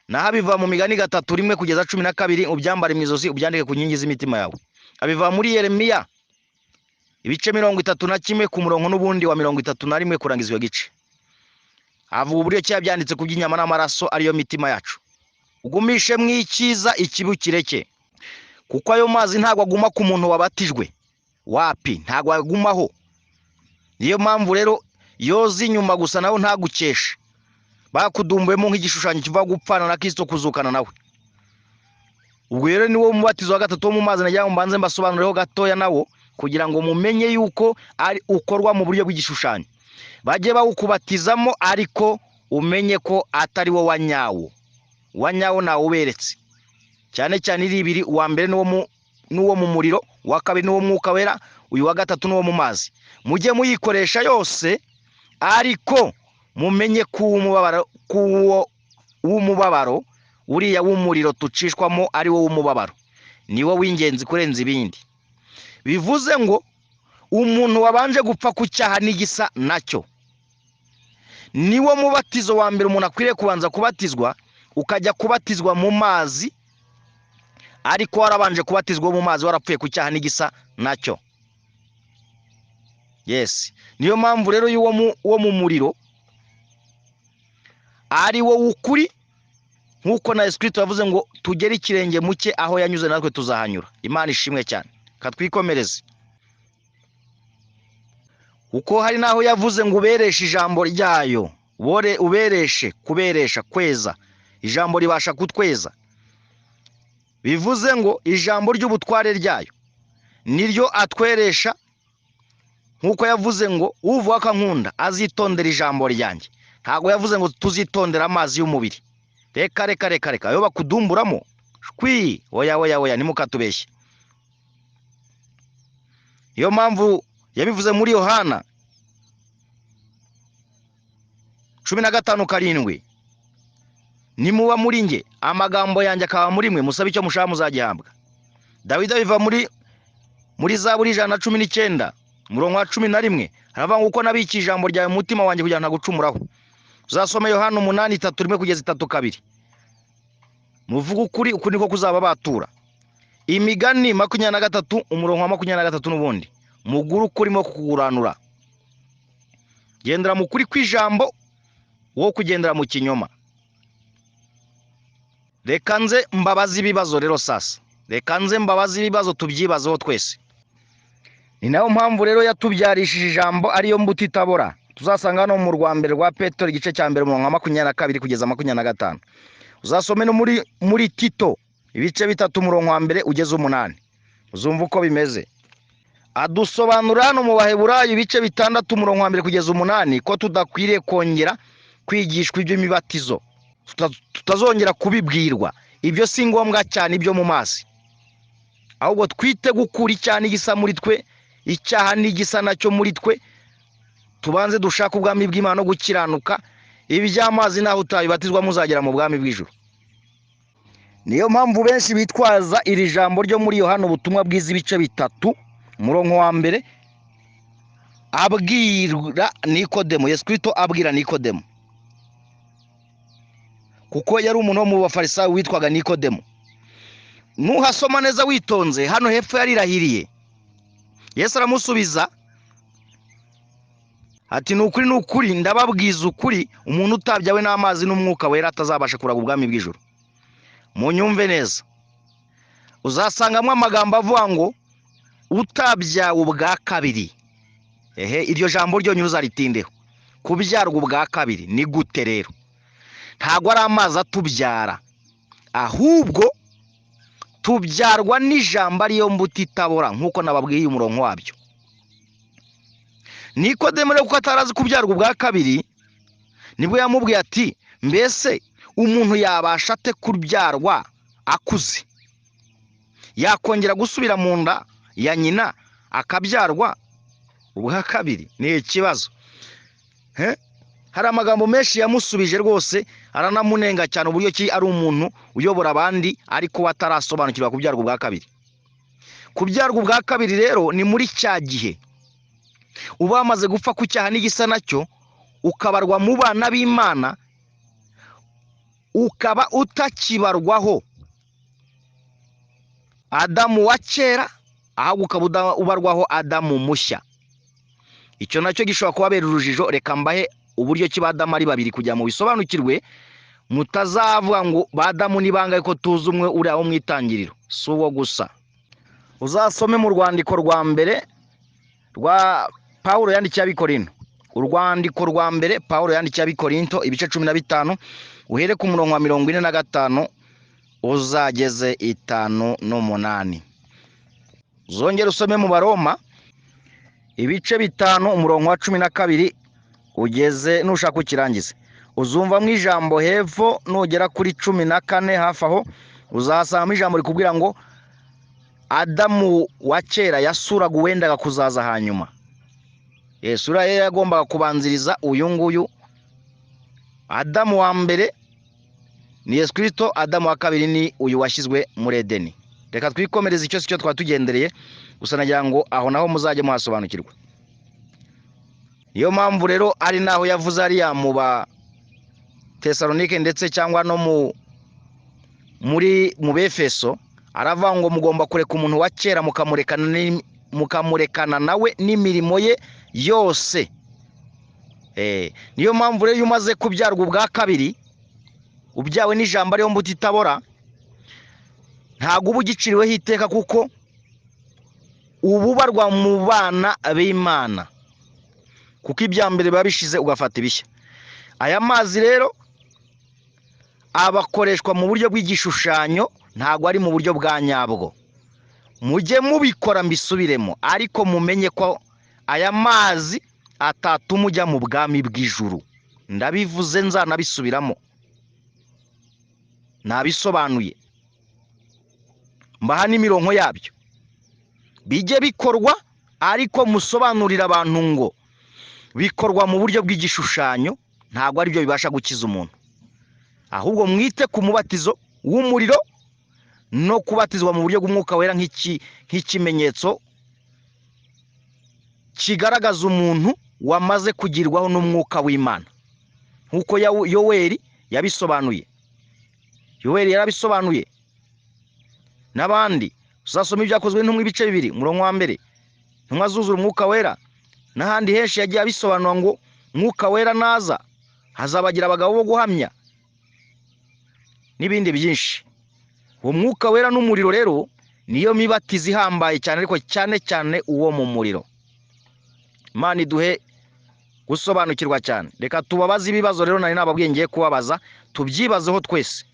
Speaker 1: Naho abiva mu migani 3 1 kugeza 12, ubyambare mu izosi, ubyandike ku nkingi z'imitima yawe. Abiva muri Yeremiya ibice 31 ku murongo n'ubundi wa 31 kurangiza iyo gice. Avuga uburyo cya byanditse ku by'inyama n'amaraso ariyo mitima yacu. Ugumishe mwikiza ikibi kireke, kuko ayo mazi ntabwo aguma ku muntu wabatijwe, wapi, ntabwo agumaho. Niyo mpamvu rero yoza inyuma gusa nawe ntagukeshe, bakudumbuyemo nk'igishushanyo kiva gupfana na Kristo kuzukana nawe. Ubwo rero ni wo mubatizo wa gatatu wo mu mazi nagira ngo mbanze mbasobanureho gatoya nawo, kugira ngo mumenye yuko ari ukorwa mu buryo bw'igishushanyo. Bajye bawukubatizamo, ariko umenye ko atari wo wa nyawo. Wa nyawo nawuberetse cyane cyane iri ibiri, uwa mbere n'uwo mu muriro, uwa kabiri n'uwo mwuka wera, uyu wa gatatu n'uwo mu mazi. Mujye muyikoresha yose, ariko mumenye ko w'umubabaro uriya w'umuriro tucishwamo ari wo w'umubabaro, niwo w'ingenzi kurenza ibindi. Bivuze ngo umuntu wabanje gupfa ku cyaha n'igisa nacyo, niwo mubatizo wa mbere umuntu akwiriye kubanza kubatizwa, ukajya kubatizwa mu mazi, ariko warabanje kubatizwa mu mazi warapfuye ku cyaha n'igisa nacyo. Yes, niyo mpamvu rero y'uwo mu muriro ari wo w'ukuri, nk'uko na Yesu Kristo yavuze ngo tugere ikirenge muke aho yanyuze natwe tuzahanyura. Imana ishimwe cyane. Katwikomereze, kuko hari naho yavuze ngo ubereshe ijambo ryayo, ubereshe, kuberesha, kweza. Ijambo ribasha kutweza. Bivuze ngo ijambo ry'ubutware ryayo niryo atweresha, nk'uko yavuze ngo uvuga ko ankunda azitondera ijambo ryanjye. Ntabwo yavuze ngo tuzitondera amazi y'umubiri. Reka reka reka reka, ayo bakudumburamo shwi, oya oya oya, ntimukatubeshye. Niyo mpamvu yabivuze muri Yohana 15:7, nimuba muri nge amagambo yanjye akaba muri mwe, musabe icyo mushaka muzagihabwa. Dawidi abiva muri Zaburi 119 umurongo wa 11, haravuga ngo uko nabikiye ijambo ryawe mu mutima wanjye kugira ngo ntagucumuraho. Uzasome Yohana 8:3-1 kugeza 3:2. Muvuge ukuri, ukuri niko kuzaba batura. Imigani 23 umurongo wa 23 n'ubundi, mugure ukuri mo kukuguranura. Gendera mu kuri kw'ijambo, wo kugendera mu kinyoma. Reka nze mbabaze ibibazo rero sasa, reka nze mbabaze ibibazo tubyibazeho twese. Ni nayo mpamvu rero yatubyarishije ijambo ariyo mbuto itabora. Tuzasanga hano mu rwa mbere rwa Petero igice cya mbere umurongo wa 22 kugeza 25. Uzasome no muri Tito ibice 3 umurongo wa 1 ugeze 8. Uzumva uko bimeze. Adusobanura hano mu Baheburayo ibice 6 umurongo wa 1 kugeza 8 ko tudakwiriye kongera kwigishwa iby'imibatizo, tutazongera kubibwirwa. Ibyo si ngombwa cyane ibyo mu mazi, ahubwo twite gukura icyaha n'igisa muri twe, icyaha n'igisa nacyo muri twe, tubanze dushaka ubwami bw'Imana no gukiranuka. Iby'amazi naho utabibatizwa muzagera mu bwami bw'ijuru. Niyo mpamvu benshi bitwaza iri jambo ryo muri Yohana ubutumwa bwiza ibice 3 umurongo wa 1, abwira Nikodemo, Yesu Kristo abwira Nikodemo, kuko yari umuntu wo mu Bafarisayo witwaga Nikodemo. Nuhasoma neza witonze, hano hepfo yarirahiriye. Yesu aramusubiza ati ni ukuri ni ukuri ndababwiza ukuri, umuntu utabyawe n'amazi n'umwuka wera atazabasha kuraga ubwami bw'ijuru. Munyumve neza, uzasangamo amagambo avuga ngo utabyawe ubwa kabiri. Ehe, iryo jambo ryonyine uzaritindeho. Kubyarwa ubwa kabiri ni gute rero? Ntabwo ari amazi atubyara, ahubwo tubyarwa n'ijambo ariyo mbuto itabora, nk'uko nababwiye umurongo wabyo. Nikodemo rero kuko atarazi kubyarwa ubwa kabiri, nibwo yamubwiye ati mbese umuntu yabasha ate kubyarwa akuze? Yakongera gusubira mu nda ya nyina akabyarwa ubwa kabiri? Ni ikibazo. Hari amagambo menshi yamusubije rwose, aranamunenga cyane uburyo ki ari umuntu uyobora abandi ariko atarasobanukirwa kubyarwa ubwa kabiri. Kubyarwa ubwa kabiri rero ni muri cya gihe uba wamaze gupfa ku cyaha n'igisa nacyo, ukabarwa mu bana b'Imana, ukaba utakibarwaho Adamu wa kera, ahubwo ukaba ubarwaho Adamu mushya. Icyo nacyo gishobora kubabera urujijo. Reka mbahe uburyo ki Adamu ari babiri kugira ngo bisobanukirwe, mutazavuga ngo Adamu ni bangahe ko tuzi umwe uri aho mu itangiriro. Si uwo gusa. Uzasome mu rwandiko rwa mbere rwa Paulo yandikiye Abikorinto, urwandiko rwa mbere Paulo yandikiye Abikorinto ibice 15, uhere ku murongo wa 45 uzageze 58. Uzongere usome mu Baroma ibice 5 umurongo wa 12 ugeze, nushaka ukirangize. Uzumva mu ijambo hepfo nugera kuri 14 hafi aho, uzasanga ijambo rikubwira ngo Adamu wa kera yasuraga uwendaga kuzaza hanyuma. Isura ye yagombaga kubanziriza uyu nguyu. Adamu wa mbere ni Yesu Kristo, Adamu wa kabiri ni uyu washyizwe muri Edeni. Reka twikomereze icyo cyo twatugendereye gusa, nagira ngo aho naho muzajye muhasobanukirwa. Niyo mpamvu rero ari naho yavuze ariya mu ba Tesalonike ndetse cyangwa no mu Befeso, aravuga ngo mugomba kureka umuntu wa kera mukamurekana nawe n'imirimo ye yose. Niyo mpamvu rero iyo umaze kubyarwa ubwa kabiri, ubyawe n'ijambo ariyo mbuto itabora, ntabwo uba ugiciriweho iteka, kuko ububarwa mu bana b'Imana, kuko ibya mbere biba bishize ugafata ibishya. Aya mazi rero abakoreshwa mu buryo bw'igishushanyo ntabwo ari mu buryo bwa nyabwo. Mujye mubikora mbisubiremo, ariko mumenye ko aya mazi atatuma ujya mu bwami bw'ijuru. Ndabivuze nzanabisubiramo, nabisobanuye, mbaha n'imirongo yabyo. Bijye bikorwa, ariko musobanurira abantu ngo bikorwa mu buryo bw'igishushanyo, ntabwo aribyo bibasha gukiza umuntu. Ahubwo mwite ku mubatizo w'umuriro no kubatizwa mu buryo bw'umwuka wera nk'ikimenyetso kigaragaza umuntu wamaze kugirwaho n'umwuka w'Imana, nk'uko Yoweri yabisobanuye. Yoweri yarabisobanuye n'abandi. Uzasoma ibyakozwe n'intumwa ibice 2 umurongo wa 1, intumwa zuzura umwuka wera, n'ahandi henshi yagiye abisobanura ngo umwuka wera naza hazabagira abagabo bo guhamya n'ibindi byinshi. Uwo mwuka wera n'umuriro rero niyo mibatizo ihambaye cyane, ariko cyane cyane uwo mu muriro. Imana iduhe gusobanukirwa cyane. Reka tubabaze ibibazo rero nari nababwiye ngiye kubabaza, tubyibazeho twese.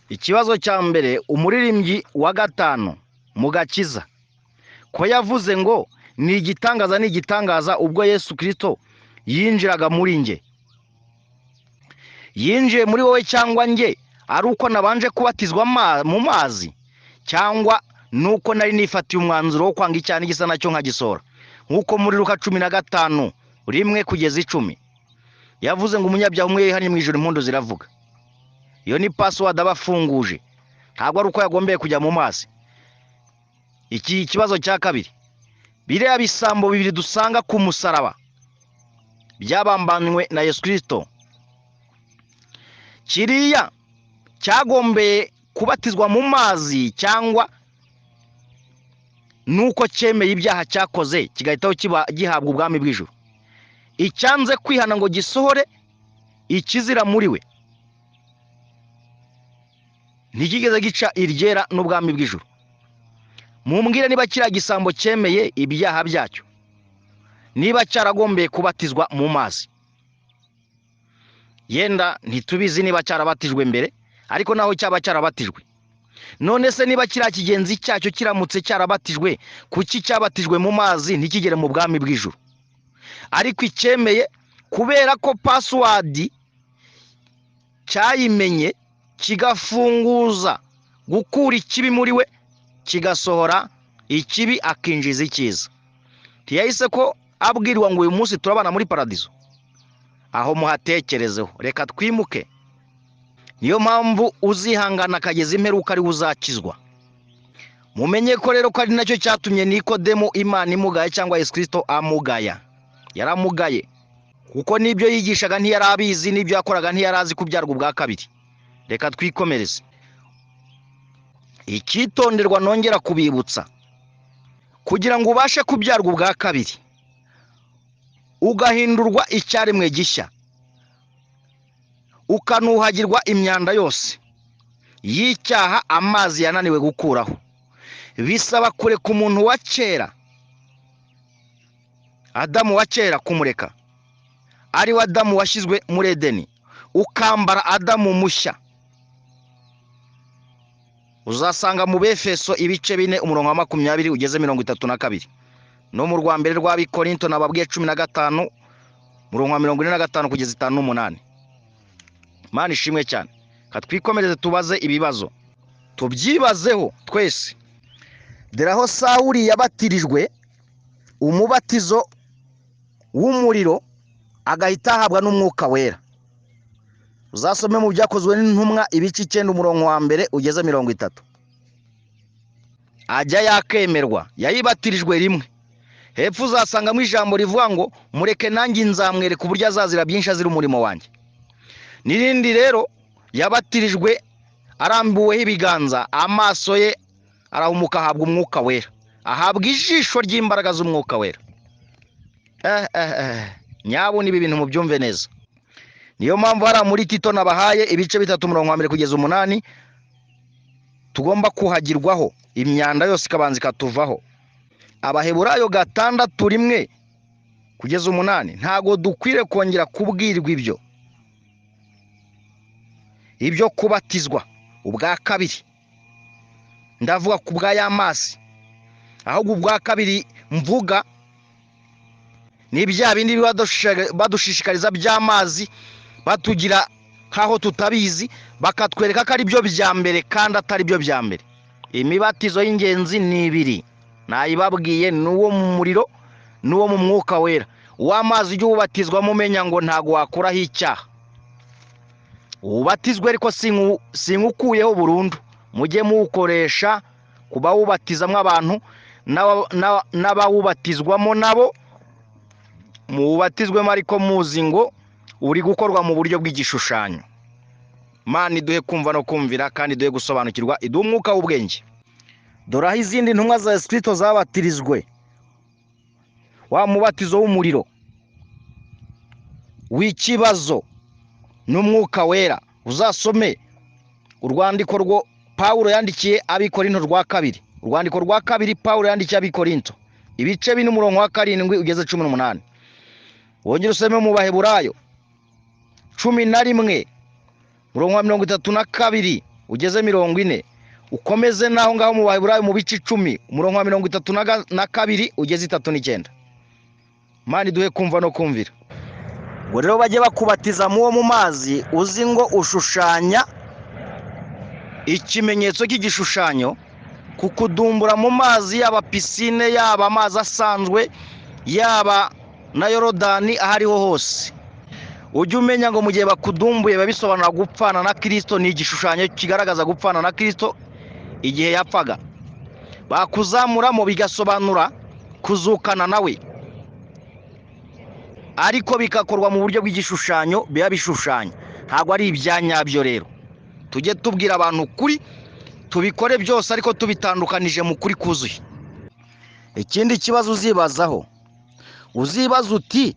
Speaker 1: Ikibazo cya mbere, umuririmbyi wa 5 mu gakiza ko yavuze ngo ni igitangaza, ni igitangaza ubwo Yesu Kristo yinjiraga muri nge. Yinjiye muri wowe cyangwa nge ari uko nabanje kubatizwa mu mazi, cyangwa nuko nari nifatiye umwanzuro wo kwanga icyaha n'igisa nacyo nkagisora, nk'uko muri Luka 15 1-10 yavuze ngo umunyabyaha umwe yihannye mu ijuru impundu ziravuga. Iyo ni password aba afunguje, ntabwo ari uko yagombeye kujya mu mazi. Iki kibazo cya kabiri, biriya bisambo bibiri dusanga ku musaraba byabambanywe na Yesu Kristo, kiriya cyagombeye kubatizwa mu mazi cyangwa nuko cyemeye ibyaha cyakoze kigahitaho kiba gihabwa ubwami bw'ijuru? Icyanze kwihana ngo gisohore ikizira muri we ntikigeze gica iryera n'ubwami bw'ijuru. Mumbwire niba kiriya gisambo cyemeye ibyaha byacyo, niba cyaragombeye kubatizwa mu mazi. Yenda ntitubizi niba cyarabatijwe mbere, ariko naho cyaba cyarabatijwe. None se niba kiriya kigenzi cyacyo kiramutse cyarabatijwe, kuki cyabatijwe mu mazi ntikigere mu bwami bw'ijuru? Ariko icyemeye kubera ko password cyayimenye, kigafunguza gukura ikibi muri we, kigasohora ikibi akinjiza icyiza. Ntiyahise ko abwirwa ngo uyu munsi turabana muri paradizo? Aho muhatekerezeho, reka twimuke. Niyo mpamvu uzihangana akageza imperuka ari uzakizwa. Mumenye ko rero ko ari nacyo cyatumye Nikodemo Imana imugaya, cyangwa Yesu Kristo amugaya. Yaramugaye kuko n'ibyo yigishaga ntiyari abizi, n'ibyo yakoraga ntiyari azi kubyarwa ubwa kabiri. Reka twikomereze. Icyitonderwa nongera kubibutsa, kugira ngo ubashe kubyarwa ubwa kabiri ugahindurwa icyaremwe gishya, ukanuhagirwa imyanda yose y'icyaha amazi yananiwe gukuraho, bisaba kureka umuntu wa kera, Adamu wa kera, kumureka ari we Adamu washyizwe muri Edeni, ukambara Adamu mushya. Uzasanga mu Befeso ibice 4 umurongo wa 20 ugeze 32, no mu rwa mbere rw'Abikorinto nababwiye 15 umurongo wa 45 kugeza 58. Imana ishimwe cyane. Katwikomereze tubaze ibibazo, tubyibazeho twese. Dore aho Sawuli yabatirijwe umubatizo w'umuriro agahita ahabwa n'umwuka wera. Uzasome mu byakozwe n'intumwa ibice 9 umurongo wa 1 ugeze 30. Ajya yakemerwa, yayibatirijwe rimwe. Hepfo uzasangamo ijambo rivuga ngo mureke nanjye nzamwereka uburyo azazira byinshi azira umurimo wanjye. N'irindi rero yabatirijwe arambuweho ibiganza, amaso ye arahumuka ahabwa umwuka wera, ahabwa ijisho ry'imbaraga z'umwuka wera. Nyabo nibi bintu mubyumve neza. Niyo mpamvu hari muri Tito nabahaye ibice 3 umurongo wa 1 kugeza 8, tugomba kuhagirwaho imyanda yose ikabanza ikatuvaho. Abaheburayo 6 1 kugeza 8, ntago dukwire kongera kubwirwa ibyo kubatizwa ubwa kabiri. Ndavuga ku bwa ya mazi. Ahubwo ubwa kabiri mvuga ni bya bindi badushishikariza by'amazi, batugira nkaho tutabizi, bakatwereka ko ari byo bya mbere kandi atari byo bya mbere. Imibatizo y'ingenzi ni ibiri, nayibabwiye, ni uwo mu muriro n'uwo mu mwuka wera. Uw'amazi ujye uwubatizwamo umenya ngo ntago wakuraho icyaha. Ubatizwe ariko sinkukuyeho burundu, mujye muwukoresha ku bawubatizamo abantu n'abawubatizwamo nabo muwubatizwemo, ariko muzi ngo uri gukorwa mu buryo bw'igishushanyo. Mana iduhe kumva no kumvira, kandi iduhe gusobanukirwa, iduhe umwuka w'ubwenge. Dore aho izindi ntumwa za Yesu Kristo zabatirijwe wa mubatizo w'umuriro w'ikibazo n'umwuka wera. Uzasome urwandiko rwo Pawulo yandikiye Abikorinto rwa kabiri, urwandiko rwa kabiri Pawulo yandikiye Abikorinto, ibice 4 umurongo wa 7 ugeze 18. Wongere usome mu Baheburayo 11 umurongo wa 32 ugeze 40. Ukomeze naho ngaho mu Baheburayo mu bice 10 umurongo wa 32 ugeze 39. Mana iduhe kumva no kumvira. Ngo rero bajye bakubatiza muwo mu mazi, uzi ngo ushushanya ikimenyetso cy'igishushanyo, kukudumbura mu mazi, yaba pisine, yaba amazi asanzwe, yaba na Yorodani, aho ariho hose. Ujye umenya ngo mu gihe bakudumbuye babisobanura gupfana na Kristo, ni igishushanyo kigaragaza gupfana na Kristo igihe yapfaga. Bakuzamuramo bigasobanura kuzukana nawe, ariko bikakorwa mu buryo bw'igishushanyo, biba bishushanya, ntabwo ari ibya nyabyo. Rero tujye tubwira abantu ukuri, tubikore byose ariko tubitandukanije mu kuri kuzuye. Ikindi kibazo uzibazaho, uzibaza uti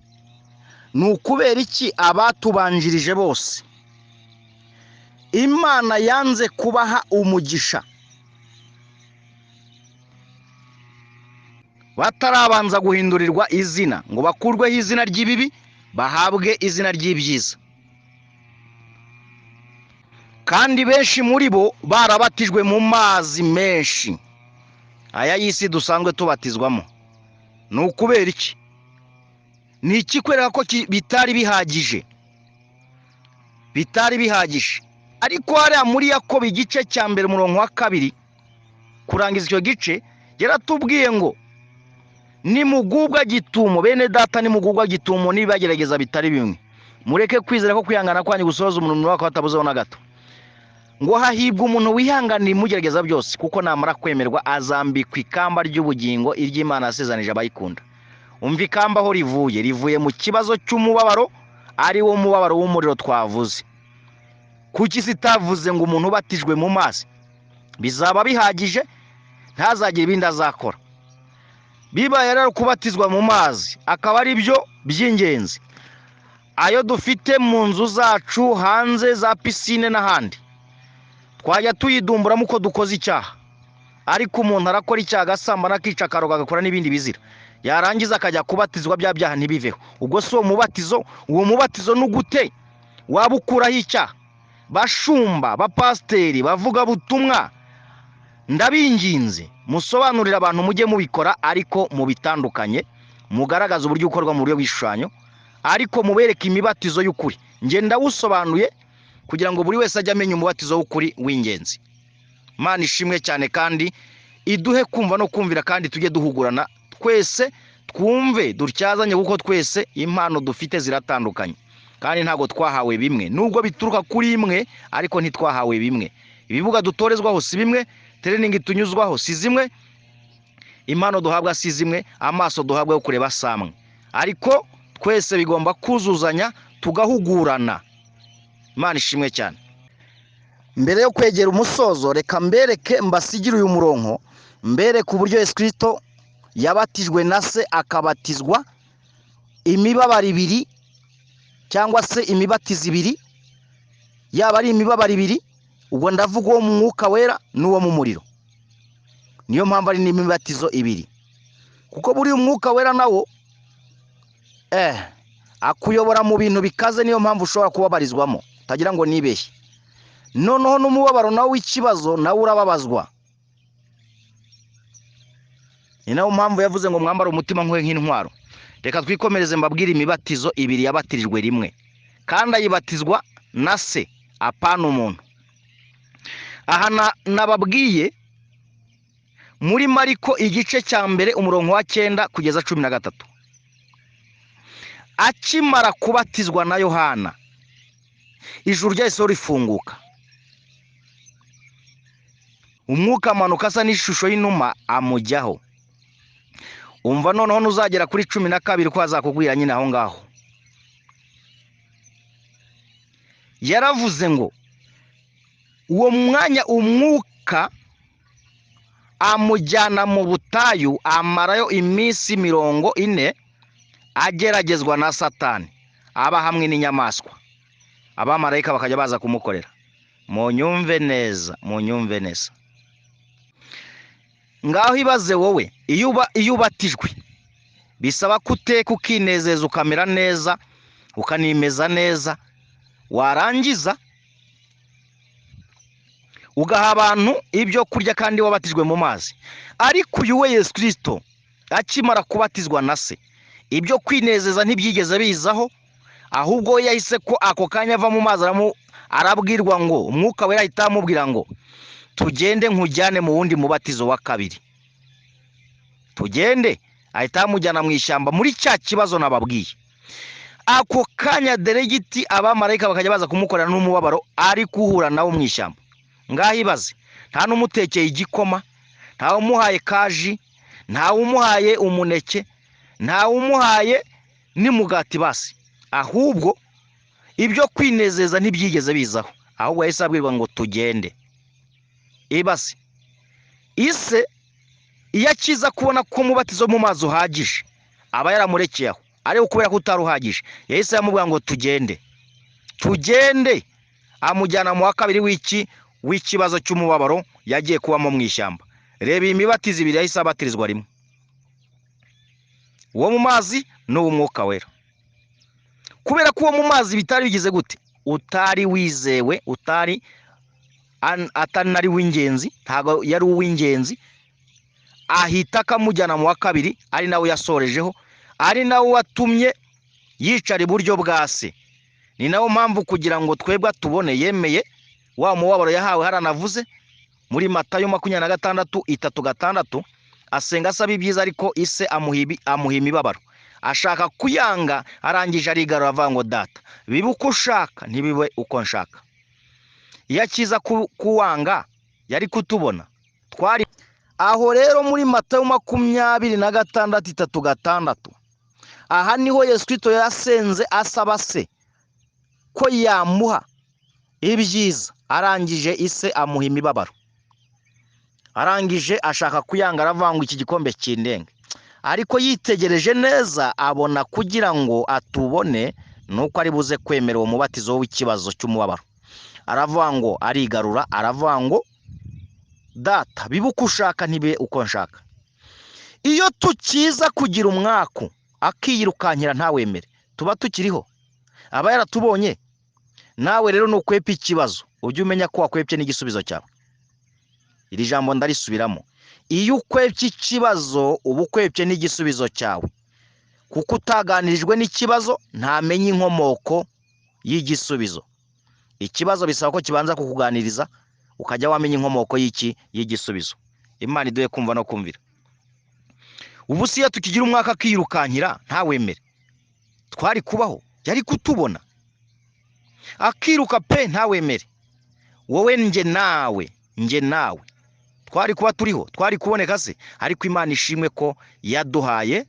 Speaker 1: ni ukubera iki abatubanjirije bose Imana yanze kubaha umugisha batarabanza guhindurirwa izina, ngo bakurweho izina ry'ibibi bahabwe izina ry'ibyiza? Kandi benshi muri bo barabatijwe mu mazi menshi, aya y'isi dusanzwe tubatizwamo. Ni ukubera iki? Ni ikikwereka ko bitari bihagije, bitari bihagije. Ariko hariya muri Yakobo igice cya 1 umurongo wa 2 kurangiza icyo gice, yaratubwiye ngo nimugubwa gitumo, bene data, nimugubwa gitumo nibagerageza bitari bimwe, mureke kwizera ko kwihangana kwanyu gusohoza umuntu wako hatabuzeho na gato. Ngo hahibwa umuntu wihanganira imugerageza byose, kuko namara kwemerwa azambikwa ikamba ry'ubugingo iry'Imana yasezanije abayikunda. Umva ikamba aho rivuye, rivuye mu kibazo cy'umubabaro, ari wo mubabaro w'umuriro twavuze. Kuki sitavuze ngo umuntu ubatijwe mu mazi bizaba bihagije, ntazagire ibindi azakora? Bibaye rero kubatizwa mu mazi akaba ari byo by'ingenzi, ayo dufite mu nzu zacu, hanze za pisine n'ahandi, twajya tuyidumburamo uko dukoze icyaha. Ariko umuntu arakora icyaha, agasambana, akica, akaroga, agakora n'ibindi bizira, yarangiza akajya kubatizwa bya byaha ntibiveho. Ubwo si uwo mubatizo? Uwo mubatizo ni gute waba ukuraho icyaha? Bashumba, bapasiteri, bavuga butumwa, ndabinginze musobanurire abantu, mujye mubikora ariko mubitandukanye, mugaragaza uburyo ukorwa mu buryo bw'igishushanyo, ariko mubereke imibatizo y'ukuri. Njye ndawusobanuye kugira ngo buri wese ajye amenya umubatizo w'ukuri w'ingenzi. Mana ishimwe cyane, kandi iduhe kumva no kumvira, kandi tujye duhugurana twese, twumve dutyazanye, kuko twese impano dufite ziratandukanye, kandi ntabwo twahawe bimwe. Nubwo bituruka kuri imwe, ariko ntitwahawe bimwe. Ibibuga dutorezwaho si bimwe, training tunyuzwaho si zimwe, impano duhabwa si zimwe, amaso duhabwa yo kureba si amwe. Ariko twese bigomba kuzuzanya, tugahugurana. Imana ishimwe cyane. Mbere yo kwegera umusozo, reka mbereke, mbasigire uyu murongo, mbereke uburyo Yesu Kristo yabatijwe na se akabatizwa imibabaro ibiri, cyangwa se imibatizo ibiri, yaba ari imibabaro ibiri, ubwo ndavuga uwo mu mwuka wera n'uwo mu muriro. Niyo mpamvu ari n'imibatizo ibiri, kuko buri umwuka wera nawo akuyobora mu bintu bikaze, niyo mpamvu ushobora kubabarizwamo utagira ngo nibeshye. Noneho n'umubabaro nawo w'ikibazo nawo urababazwa. Ni nayo mpamvu yavuze ngo mwambare umutima nk'intwaro. Reka twikomereze mbabwire imibatizo ibiri yabatirijwe rimwe, kandi ayibatizwa na se, apana umuntu. Aha nababwiye muri Mariko igice cya 1 umurongo wa 9 kugeza 13. Akimara kubatizwa na Yohana, ijuru ryahise rifunguka, umwuka amanuka asa n'ishusho y'inuma amujyaho. Umva noneho nuzagera kuri 12 ko azakubwira nyine aho ngaho. Yaravuze ngo uwo mwanya umwuka amujyana mu butayu, amarayo iminsi 40 ageragezwa na Satani, aba hamwe n'inyamaswa, abamarayika bakajya baza kumukorera. Munyumve neza, munyumve neza. Ngaho ibaze wowe, iyo ubatijwe bisaba kuteka ukinezeza, ukamera neza, ukanimeza neza, warangiza ugaha abantu ibyo kurya kandi wabatijwe mu mazi. Ariko uyu we Yesu Kristo akimara kubatizwa na se, ibyo kwinezeza ntibyigeze bizaho, ahubwo yahise ko ako kanya ava mu mazi arabwirwa ngo umwuka wera ahita amubwira ngo tugende nkujyane mu wundi mubatizo wa kabiri. Tugende, ahita amujyana mu ishyamba muri cya kibazo nababwiye. Ako kanya deregiti abamarayika bakajya baza kumukorera n'umubabaro ari kuhura nawo mu ishyamba. Ngaho ibaze, nta n'umutekeye igikoma, nta umuhaye kaji, nta umuhaye umuneke, nta umuhaye n'umugati basi, ahubwo ibyo kwinezeza ntibyigeze bizaho, ahubwo yahise abwirwa ngo tugende. Ibaze, ise iyo akiza kubona ko umubatizo mu mazi uhagije aba yaramurekeye aho, ariko kubera ko utari uhagije yahise amubwira ngo tugende, tugende, amujyana mu wa kabiri w'iki w'ikibazo cy'umubabaro yagiye kubamo mu ishyamba. Reba iyi mibatizo ibiri yahise abatirizwa rimwe, uwo mu mazi n'uw'umwuka wera. Kubera ko uwo mu mazi bitari bigize gute, utari wizewe, utari atanari w'ingenzi, ntago yari uw'ingenzi, ahita akamujyana mu wa kabiri, ari nawe yasorejeho, ari nawe watumye yicara iburyo bwa se. Ni nayo mpamvu kugira ngo twebwe tubone yemeye wa mubabaro yahawe, haranavuze muri Matayo 26:3-6, asenga asaba ibyiza ariko ise amuha imibabaro, ashaka kuyanga, arangije arigarura avuga ngo data bibe uko ushaka ntibibe uko nshaka. Iyo akiza kuwanga yari kutubona twari aho. Rero muri Matayo 26:3-6, aha niho Yesu Kristo yasenze asaba se ko yamuha ibyiza, arangije ise amuha imibabaro, arangije ashaka kuyanga, aravuga ngo iki gikombe kindenge. Ariko yitegereje neza abona kugira ngo atubone nuko ari buze kwemera uwo mubatizo w'ikibazo cy'umubabaro. Aravuga ngo arigarura, aravuga ngo data bibe uko ushaka ntibibe uko nshaka. Iyo tukiza kugira umwaku akiyirukankira ntawemere, tuba tukiriho, aba yaratubonye. Nawe rero nukwepa ikibazo ujye umenya ko wakwepye n'igisubizo cyawe. Iri jambo ndarisubiramo, iyo ukwepye ikibazo uba ukwepye n'igisubizo cyawe, kuko utaganirijwe n'ikibazo ntamenye inkomoko y'igisubizo. Ikibazo bisaba ko kibanza kukuganiriza ukajya wamenya inkomoko y'iki y'igisubizo. Imana iduhe kumva no kumvira. Ubu si iyo tukigira umwaka akiyirukankira ntawemere, twari kubaho, yari kutubona akiruka pe ntawemere. Wowe nge nawe, nge nawe twari kuba turiho, twari kuboneka se. Ariko Imana ishimwe ko yaduhaye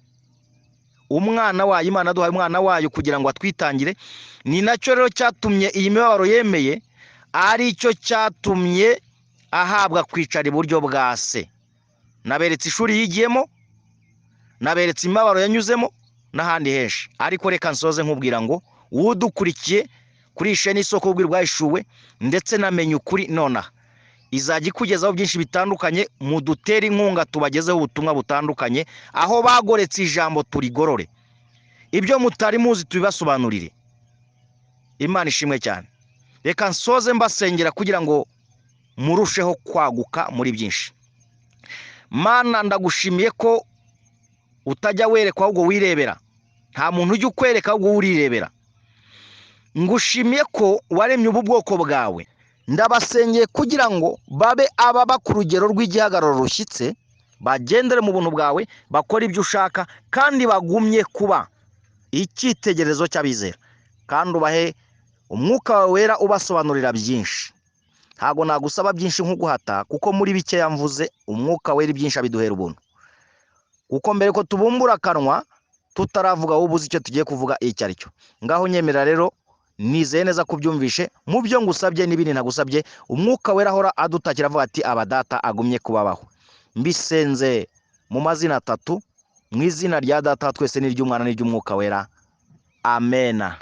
Speaker 1: umwana wayo, Imana yaduhaye umwana wayo kugira ngo atwitangire. Ni nacyo rero cyatumye iyi mibabaro yemeye, ari cyo cyatumye ahabwa kwicara iburyo bwa se. Naberetse ishuri yigiyemo, naberetse imibabaro yanyuzemo n'ahandi henshi. Ariko reka nsoze nkubwira ngo udukurikiye kuri isheni isoko y'ubwiru bwahishuwe ndetse namenye ukuri nonaha, izajya ikugezaho byinshi bitandukanye. Mudutere inkunga tubagezeho ubutumwa butandukanye, aho bagoretse ijambo turigorore, ibyo mutari muzi tubibasobanurire. Imana ishimwe cyane. Reka nsoze mbasengera kugira ngo murusheho kwaguka muri byinshi. Mana, ndagushimiye ko utajya werekwa ahubwo wirebera. Nta muntu ujya ukwereka ahubwo urirebera. Ngushimiye ko waremye ubu bwoko bwawe. Ndabasengeye kugira ngo babe ababa ku rugero rw'igihagararo rushyitse, bagendere mu buntu bwawe, bakore ibyo ushaka, kandi bagumye kuba icyitegererezo cy'abizera. Kandi ubahe umwuka wawe wera ubasobanurira byinshi. Ntabwo nagusaba byinshi nk'uguhata, kuko muri bikeya mvuze umwuka wera ibyinshi abiduhera ubuntu. Kuko mbere ko tubumbura akanwa tutaravuga, wowe ubuze icyo tugiye kuvuga icyo ari cyo. Ngaho nyemera rero, nizeye neza ko ubyumvishe. Mu byo ngusabye n'ibindi ntagusabye, umwuka wera ahora adutakira avuga ati: "Abadata agumye kubabaho." Mbisenze mu mazina atatu, mu izina rya Data wa twese n'iry'Umwana n'iry'Umwuka Wera, amena.